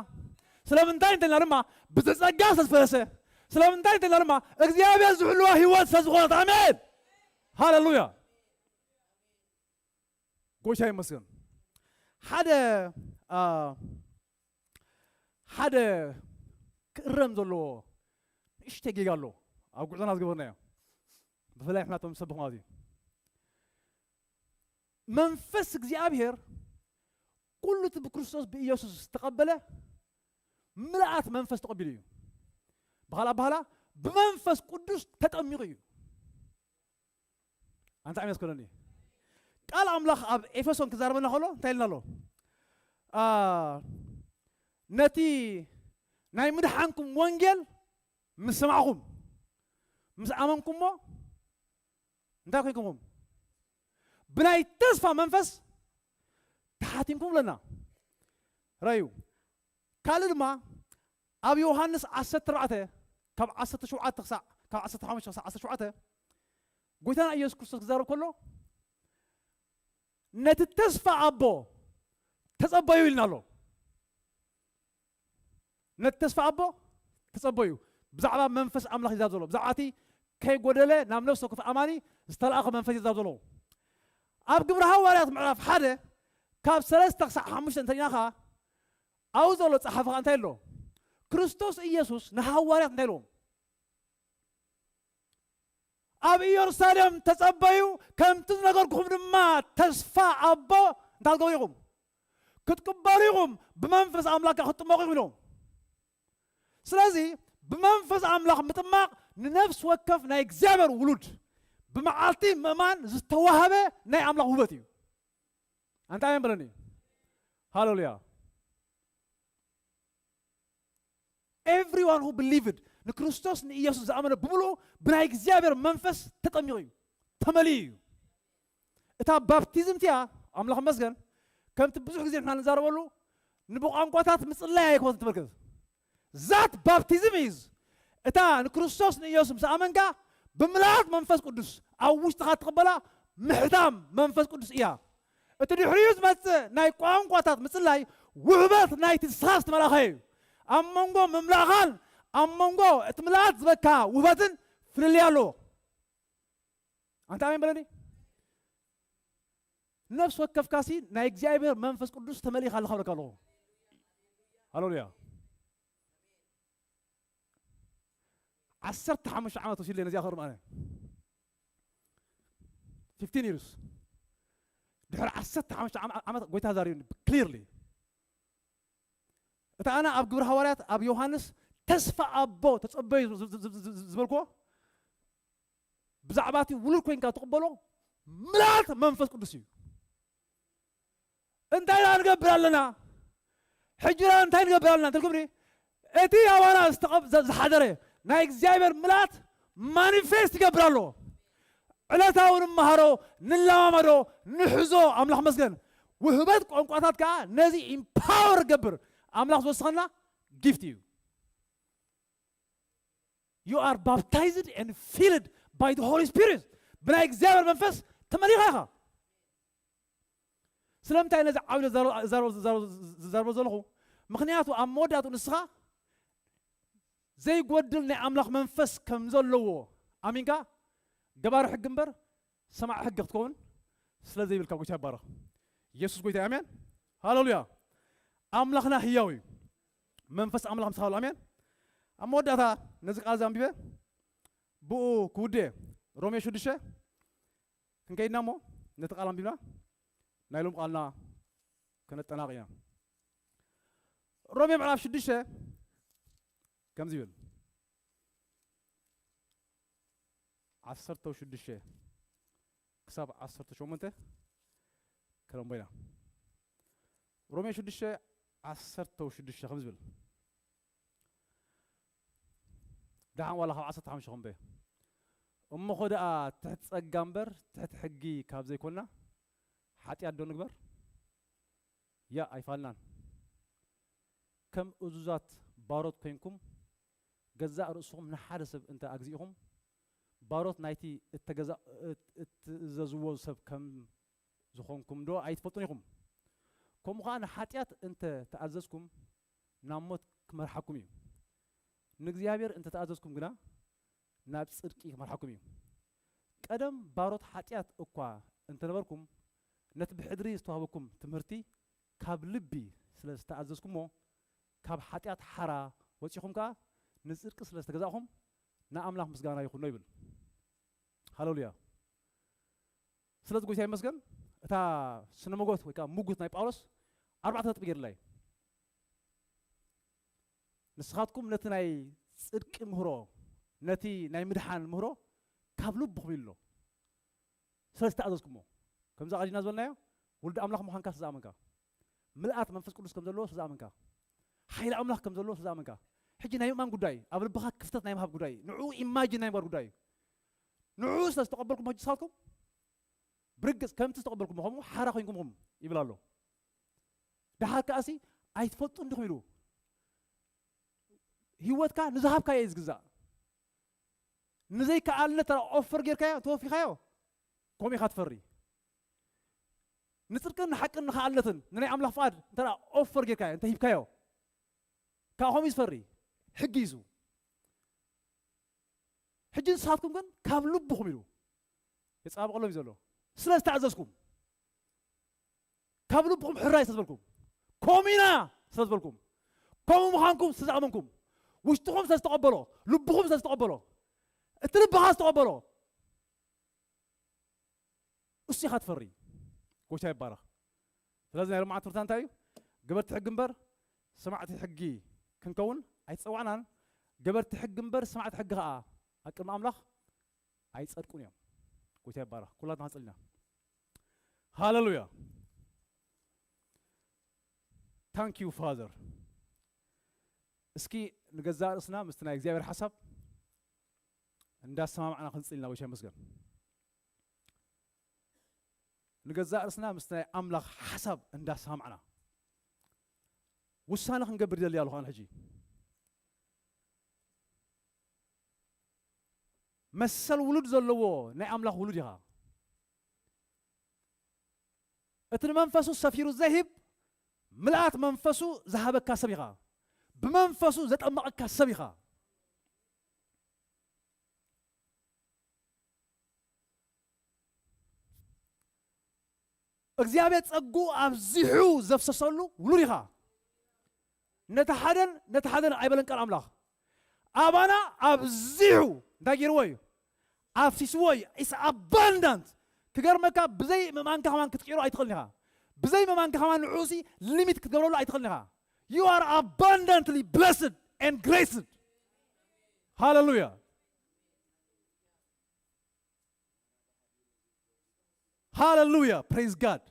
ስለምንታይ እንተልና ድማ ብቲ ጸጋ ስለ ዝፈሰሰ፣ ስለምንታይ እንተልና ድማ እግዚኣብሔር ዝሕልዋ ህይወት ስለ ዝኾነት። ኣሜን። ሃሌሉያ። ጎይታ ይመስገን። ሓደ፣ አ፣ ሓደ ክእረም ዘለዎ ንእሽተይ ጌጋ ኣሎ ኣብ ጉዕዞና ዝገበርናዮ። ብፍላይ ንሕና እቶም ዝሰብኽ ማለት እዩ። መንፈስ እግዚኣብሔር ኩሉ እቲ ብክርስቶስ ብኢየሱስ ዝተቐበለ ምልኣት መንፈስ ተቐቢሉ እዩ። ብኻልእ ኣባህላ ብመንፈስ ቅዱስ ተጠሚቑ እዩ። ኣንታ ዓመት ከሎኒ ቃል ኣምላኽ ኣብ ኤፌሶን ክዛረበና ከሎ እንታይ ኢልና ኣሎ? አ፣ ነቲ ናይ ምድሓንኩም ወንጌል ምስ ሰማዕኹም፣ ምስ ኣመንኩሞ እንታይ ኮይንኩም? ብናይ ተስፋ መንፈስ ተሓቲምኩም ኣለና። ራዩ ካልእ ድማ ኣብ ዮሃንስ ዓሰርተ ኣርባዕተ ካብ ዓሰርተ ሸውዓተ ክሳዕ ካብ ዓሰርተ ሓሙሽተ ክሳዕ ዓሰርተ ሸውዓተ ጎይታና ኢየሱስ ክርስቶስ ክዛረብ ከሎ ነቲ ተስፋ ኣቦ ተጸበዩ ኢልና ኣሎ። ነቲ ተስፋ ኣቦ ተጸበዩ። ብዛዕባ መንፈስ ኣምላኽ ይዛብ ዘሎ ብዛዕባ እቲ ከይጎደለ ናብ ነፍሲ ወከፍ ኣማኒ ዝተላእኸ መንፈስ ይዛብ ዘሎ ኣብ ግብሪ ሃዋርያት ምዕራፍ ሓደ ካብ ሰለስተ ክሳዕ ሓሙሽተ እንተሪእና ኸዓ ኣብኡ ዘሎ ጸሓፊ ኸዓ እንታይ ኣሎ? ክርስቶስ ኢየሱስ ንሃዋርያት እንታይ ኢልዎም? ኣብ ኢየሩሳሌም ተጸበዩ፣ ከምቲ ዝነገርኩኹም ድማ ተስፋ ኣቦ እንታይ ክትገብሩ ኢኹም? ክትቅበሉ ኢኹም፣ ብመንፈስ ኣምላኽ ክትጥመቑ ኢኹም ኢሎም። ስለዚ ብመንፈስ ኣምላኽ ምጥማቕ ንነፍሲ ወከፍ ናይ እግዚኣብሔር ውሉድ ብመዓልቲ ምእማን ዝተዋህበ ናይ ኣምላኽ ውህበት እዩ። ኣንታ ኣሜን በለኒ። ሃሌሉያ። Everyone who believed ንክርስቶስ ንኢየሱስ ዝኣመነ ብምሉኡ ብናይ እግዚኣብሔር መንፈስ ተጠሚቑ እዩ፣ ተመሊኡ እዩ። እታ ባፕቲዝም እቲኣ ኣምላኽ መስገን ከምቲ ብዙሕ ግዜ ንሕና ንዛረበሉ ንብቋንቋታት ምጽላይ ኣይኮነትን ትምልከት። ዛት ባፕቲዝም ኢዝ እታ ንክርስቶስ ንኢየሱስ ምስ ኣመንካ ብምልኣት መንፈስ ቅዱስ ኣብ ውሽጥኻ ትቕበላ ምሕታም መንፈስ ቅዱስ እያ። እቲ ድሕሪኡ ዝመጽእ ናይ ቋንቋታት ምጽላይ ውህበት ናይቲ ንስኻ ዝተመላኸ እዩ። ኣብ መንጎ ምምላእኻን ኣብ መንጎ እቲ ምልኣት ዝበካ ውህበትን ፍልልይ ኣለዎ። ኣንታ ኣሜን በለኒ። ነፍሲ ወከፍካሲ ናይ እግዚኣብሔር መንፈስ ቅዱስ ተመሊእካ ኣለኻ ብለካ ኣለኹ። ሃሌሉያ። ዓሰርተ ሓሙሽተ ዓመት ወሲድለ ነዚኣ ክርም ኣነ። fifteen years ድሕሪ ዓሰርተ ሓሙሽተ ዓመ- ዓመት ጎይታ ዛሪብኒ ክሊርሊ። እታ ኣነ ኣብ ግብሪ ሃዋርያት ኣብ ዮሃንስ ተስፋ ኣቦ ተጸበዩ ዝ- ዝ- ዝ- ዝ- ዝ- ዝበልክዎ ብዛዕባ እቲ ውሉድ ኮይንካ ትቕበሎ ምልኣት መንፈስ ቅዱስ እዩ። እንታይ ደኣ ንገብር ኣለና? ሕጂ ደኣ እንታይ ንገብር ኣለና እንተልኩምኒ እቲ ኣባና ዝተቐብ- ዘ- ዝሓደረ ናይ እግዚኣብሔር ምልኣት ማኒፌስት ይገብር ኣሎ። ዕለታዊ ንመሃሮ፣ ንለማመዶ፣ ንሕዞ። ኣምላኽ መስገን። ውህበት ቋንቋታት ከዓ ነዚ ኢምፓወር ገብር። ኣምላኽ ዝወስኸና ጊፍት እዩ። You are baptized and filled by the Holy Spirit. ብናይ እግዚኣብሔር መንፈስ ተመሊኻ ኢኻ። ስለምንታይ ነዚ ዓውደ ዝዛረቦ ዘለኹ? ምኽንያቱ ኣብ መወዳእቱ ንስኻ ዘይጎድል ናይ ኣምላኽ መንፈስ ከም ዘለዎ ኣሚንካ ገባሪ ሕጊ እምበር ሰማዕ ሕጊ ክትከውን ስለ ዘይብልካ ጎይታ ይባረኽ። ኢየሱስ ጎይታ ኣሜን። ሃሌሉያ። ኣምላኽና ህያው እዩ። መንፈስ ኣምላኽ ምሳኻ ኣሎ። ኣሜን። ኣብ መወዳእታ ነዚ ቃል እዚ ኣንቢበ ብኡ ክውድእ ሮሜ ሽዱሽተ ክንከይድና እሞ ነቲ ቃል ኣንቢብና ናይ ሎም ቃልና ከነጠናቕ ኢና። ሮሜ ምዕራፍ ሽዱሽተ ከምዚ ይብል። ዓሰርተ ሽዱሽተ ክሳብ ዓሰርተ ሸሞንተ ከነንቦ ኢና። ሮሜ ሽዱሽተ ዓሰርተ ሽዱሽተ ከም ዝብል ደሓን ዋላ ካብ ዓሰርተ ሓሙሽተ ከንበ እሞ ኸ ደኣ ትሕቲ ጸጋ እምበር ትሕቲ ሕጊ ካብ ዘይኮንና ሓጢኣት ዶ ንግበር? ያ ኣይፋልናን። ከም እዙዛት ባሮት ኮይንኩም ገዛእ ርእስኹም ንሓደ ሰብ እንተ ኣግዚእኹም ባሮት ናይቲ እተገዛ- እት- እትእዘዝዎ ሰብ ከም ዝኾንኩም ዶ ኣይትፈልጡን ኢኹም? ከምኡ ኸዓ ንሓጢኣት እንተ ተኣዘዝኩም ናብ ሞት ክመርሓኩም እዩ። ንእግዚኣብሔር እንተ ተኣዘዝኩም ግና ናብ ጽድቂ ክመርሓኩም እዩ። ቀደም ባሮት ሓጢኣት እኳ እንተነበርኩም ነቲ ብሕድሪ ዝተዋህበኩም ትምህርቲ ካብ ልቢ ስለ ዝተኣዘዝኩሞ ካብ ሓጢኣት ሓራ ወጺኹም ከኣ ንጽድቂ ስለ ዝተገዛእኹም ንኣምላኽ ምስጋና ይኹኖ ይብል። ሃሌሉያ። ስለዚ ጎይታ ይመስገን። እታ ስነ መጎት ወይ ከዓ ምጉት ናይ ጳውሎስ ኣርባዕተ ነጥቢ ገይርላ እዩ። ንስኻትኩም ነቲ ናይ ጽድቂ ምህሮ ነቲ ናይ ምድሓን ምህሮ ካብ ልብኹም ኢሎ ስለ ዝተኣዘዝኩሞ ከምዚ ኣቐዲና ዝበልናዮ ውልዲ ኣምላኽ ምዃንካ ስለ ዝኣመንካ ምልኣት መንፈስ ቅዱስ ከም ዘለዎ ስለ ዝኣመንካ ሓይሊ ኣምላኽ ከም ዘለዎ ስለ ዝኣመንካ ሕጂ ናይ ምእማን ጉዳይ ኣብ ልብኻ ክፍተት ናይ ምሃብ ጉዳይ ንዕኡ ኢማጂን ናይ ምግባር ጉዳይ እዩ። ንዕኡ ስለ ዝተቐበልኩም ሕጂ ንስኻትኩም ብርግጽ ከምቲ ዝተቐበልኩም ከምኡ ሓራ ኮይንኩም ኢኹም ይብል ኣሎ። ደሓር ከኣሲ ኣይትፈልጡ እንዲኹም ኢሉ። ህይወትካ ንዝሃብካዮ እዩ ዝግዛእ። ንዘይከኣልነት ተራ ኦፈር ጌርካዮ፣ ተወፊኻዮ፣ ከምኡ ኢኻ ትፈሪ። ንጽድቅን ንሓቅን ንኸኣልነትን ንናይ ኣምላኽ ፍቓድ እንተ ደኣ ኦፈር ጌርካዮ፣ እንተ ሂብካዮ፣ ካብ ከምኡ እዩ ዝፈሪ። ሕጊ እዩ። ሕጂ ንስኻትኩም ግን ካብ ልብኹም ኢሉ የጻብቐሎም እዩ ዘሎ። ስለ ዝተኣዘዝኩም፣ ካብ ልብኹም ሕራይ ስለ ዝበልኩም፣ ከምኡ ኢና ስለ ዝበልኩም፣ ከምኡ ምዃንኩም ስለ ዝኣመንኩም፣ ውሽጥኹም ስለ ዝተቐበሎ፣ ልብኹም ስለ ዝተቐበሎ፣ እቲ ልብኻ ዝተቐበሎ፣ እሱ ኢኻ ትፈሪ። ጎይታ ይባረኽ። ስለዚ ናይ ሎማዓንቲ ትምህርትና እንታይ እዩ? ገበርቲ ሕጊ እምበር ሰማዕቲ ሕጊ ክንከውን ኣይተጸዋዕናን። ገበርቲ ሕጊ እምበር ሰማዕቲ ሕጊ ኸኣ ኣብ ቅድሚ ኣምላኽ ኣይጸድቁን እዮም። ጎይታ ይባረኽ። ኩላትና ክንጽሊ ኢና። ሃሌሉያ። Thank you, Father. እስኪ ንገዛእ ርእስና ምስቲ ናይ እግዚኣብሔር ሓሳብ እንዳሰማማዕና ክንጽሊ ኢና። ጎይታ ይመስገን። ንገዛእ ርእስና ምስቲ ናይ ኣምላኽ ሓሳብ እንዳሰማማዕና ውሳነ ክንገብር ይደሊ ኣለኹ ኣነ ሕጂ። መሰል ውሉድ ዘለዎ ናይ ኣምላኽ ውሉድ ኢኻ። እቲ ንመንፈሱ ሰፊሩ ዘሂብ ምልኣት መንፈሱ ዝሃበካ ሰብ ኢኻ። ብመንፈሱ ዘጠመቐካ ሰብ ኢኻ። እግዚኣብሔር ጸጉ ኣብዚሑ ዘፍሰሰሉ ውሉድ ኢኻ። ነቲ ሓደን ነቲ ሓደን ኣይበለን ቃል ኣምላኽ። ኣባና ኣብዚሑ እንታይ ገይርዎ እዩ? ኣፍሲስዎ እዩ። It's abundant። ክገርመካ፣ ብዘይ ምእማንካ ከማን ክትቅይሮ ኣይትኽእልን ኢኻ። ብዘይ ምእማንካ ከማን ንዕኡሲ ሊሚት ክትገብረሉ ኣይትኽእልን ኢኻ። You are abundantly blessed and graced. ሃሌሉያ። ሃሌሉያ። Praise God።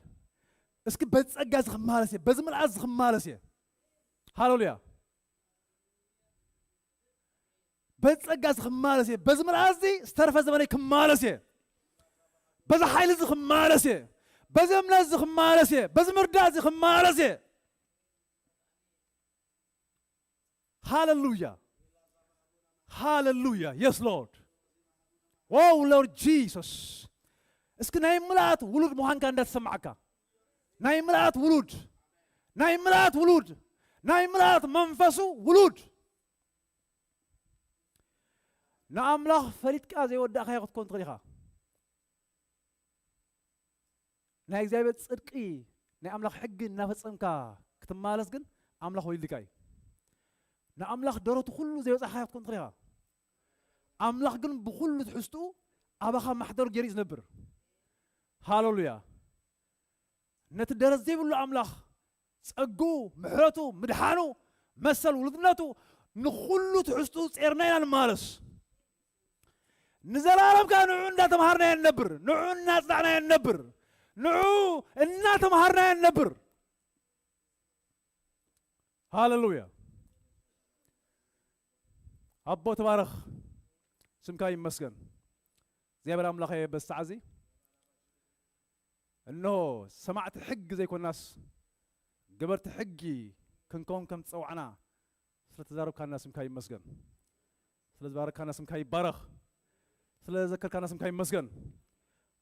እስኪ በዚ ጸጋ እዚ ክመላለስ እየ፣ በዚ ምልኣት እዚ ክመላለስ እየ። ሃሌሉያ። በዚ ጸጋ እዚ ክመላለስ እየ፣ በዚ ምልኣት እዚ ዝተረፈ ዘመነይ ክመላለስ እየ። በዚ ሓይሊ እዚ ክመላለስ እየ፣ በዚ እምነት እዚ ክመላለስ እየ፣ በዚ ምርዳእ እዚ ክመላለስ እየ። ሃሌሉያ። ሃሌሉያ። Yes, Lord. Oh, Lord Jesus. እስኪ ናይ ምልኣት ውሉድ ምዃንካ እንዳተሰማዓካ። ናይ ምልኣት ውሉድ። ናይ ምልኣት ውሉድ። ናይ ምልኣት መንፈሱ ውሉድ። ንኣምላኽ ፈሊጥካ ዘይወዳእካዮ ክትኮን ትኽእል ኢኻ። ናይ እግዚኣብሔር ጽድቂ፣ ናይ ኣምላኽ ሕጊ እናፈጸምካ ክትመላለስ ግን ኣምላኽ ወሊድካ እዩ። ንኣምላኽ ደረቱ ኩሉ ዘይበጻሕካዮ ክትኮን ትኽእል ኢኻ። ኣምላኽ ግን ብኹሉ ትሕዝትኡ ኣባኻ ማሕደር ገይሩ እዩ ዝነብር። ሃሌሉያ። ነቲ ደረት ዘይብሉ ኣምላኽ ጸግኡ፣ ምሕረቱ፣ ምድሓኑ፣ መሰል ውሉድነቱ ንኹሉ ትሕዝትኡ ጼርና ኢና ንመላለስ። ንዘለኣለም ከኣ ንዑ እንዳተምሃርናዮ ንነብር፣ ንዑ እናጽናዕናዮ ንነብር፣ ንዑ እናተምሃርናዮ ንነብር። ሃሌሉያ። ኣቦ ተባረኽ፣ ስምካ ይመስገን። እግዚኣብሔር ኣምላኸ በዚ ሰዓት እዚ እንሆ ሰማዕቲ ሕጊ ዘይኮናስ ገበርቲ ሕጊ ክንከውን ከም ዝጸዋዕና ስለ ተዛረብካና ስምካ ይመስገን። ስለ ዝባረካና ስምካ ይባረኽ። ስለ ዘዘከርካና ስምካ ይመስገን።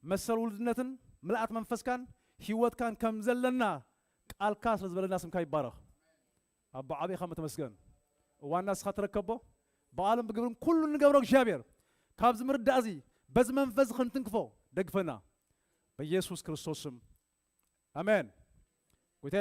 መሰል ውሉድነትን ምልኣት መንፈስካን ህይወትካን ከም ዘለና ቃልካ ስለ ዝበለና ስምካ ይባረኽ። ኣቦ ዓቢ ኢኻ፣ ተመስገን። እዋንና ንስኻ ትረከቦ፣ ብቓልን ብግብርን ኩሉ እንገብሮ እግዚኣብሔር፣ ካብዚ ምርዳእ እዚ በዚ መንፈስ እዚ ክንትንክፎ ደግፈና። በኢየሱስ ክርስቶስ ስም ኣሜን።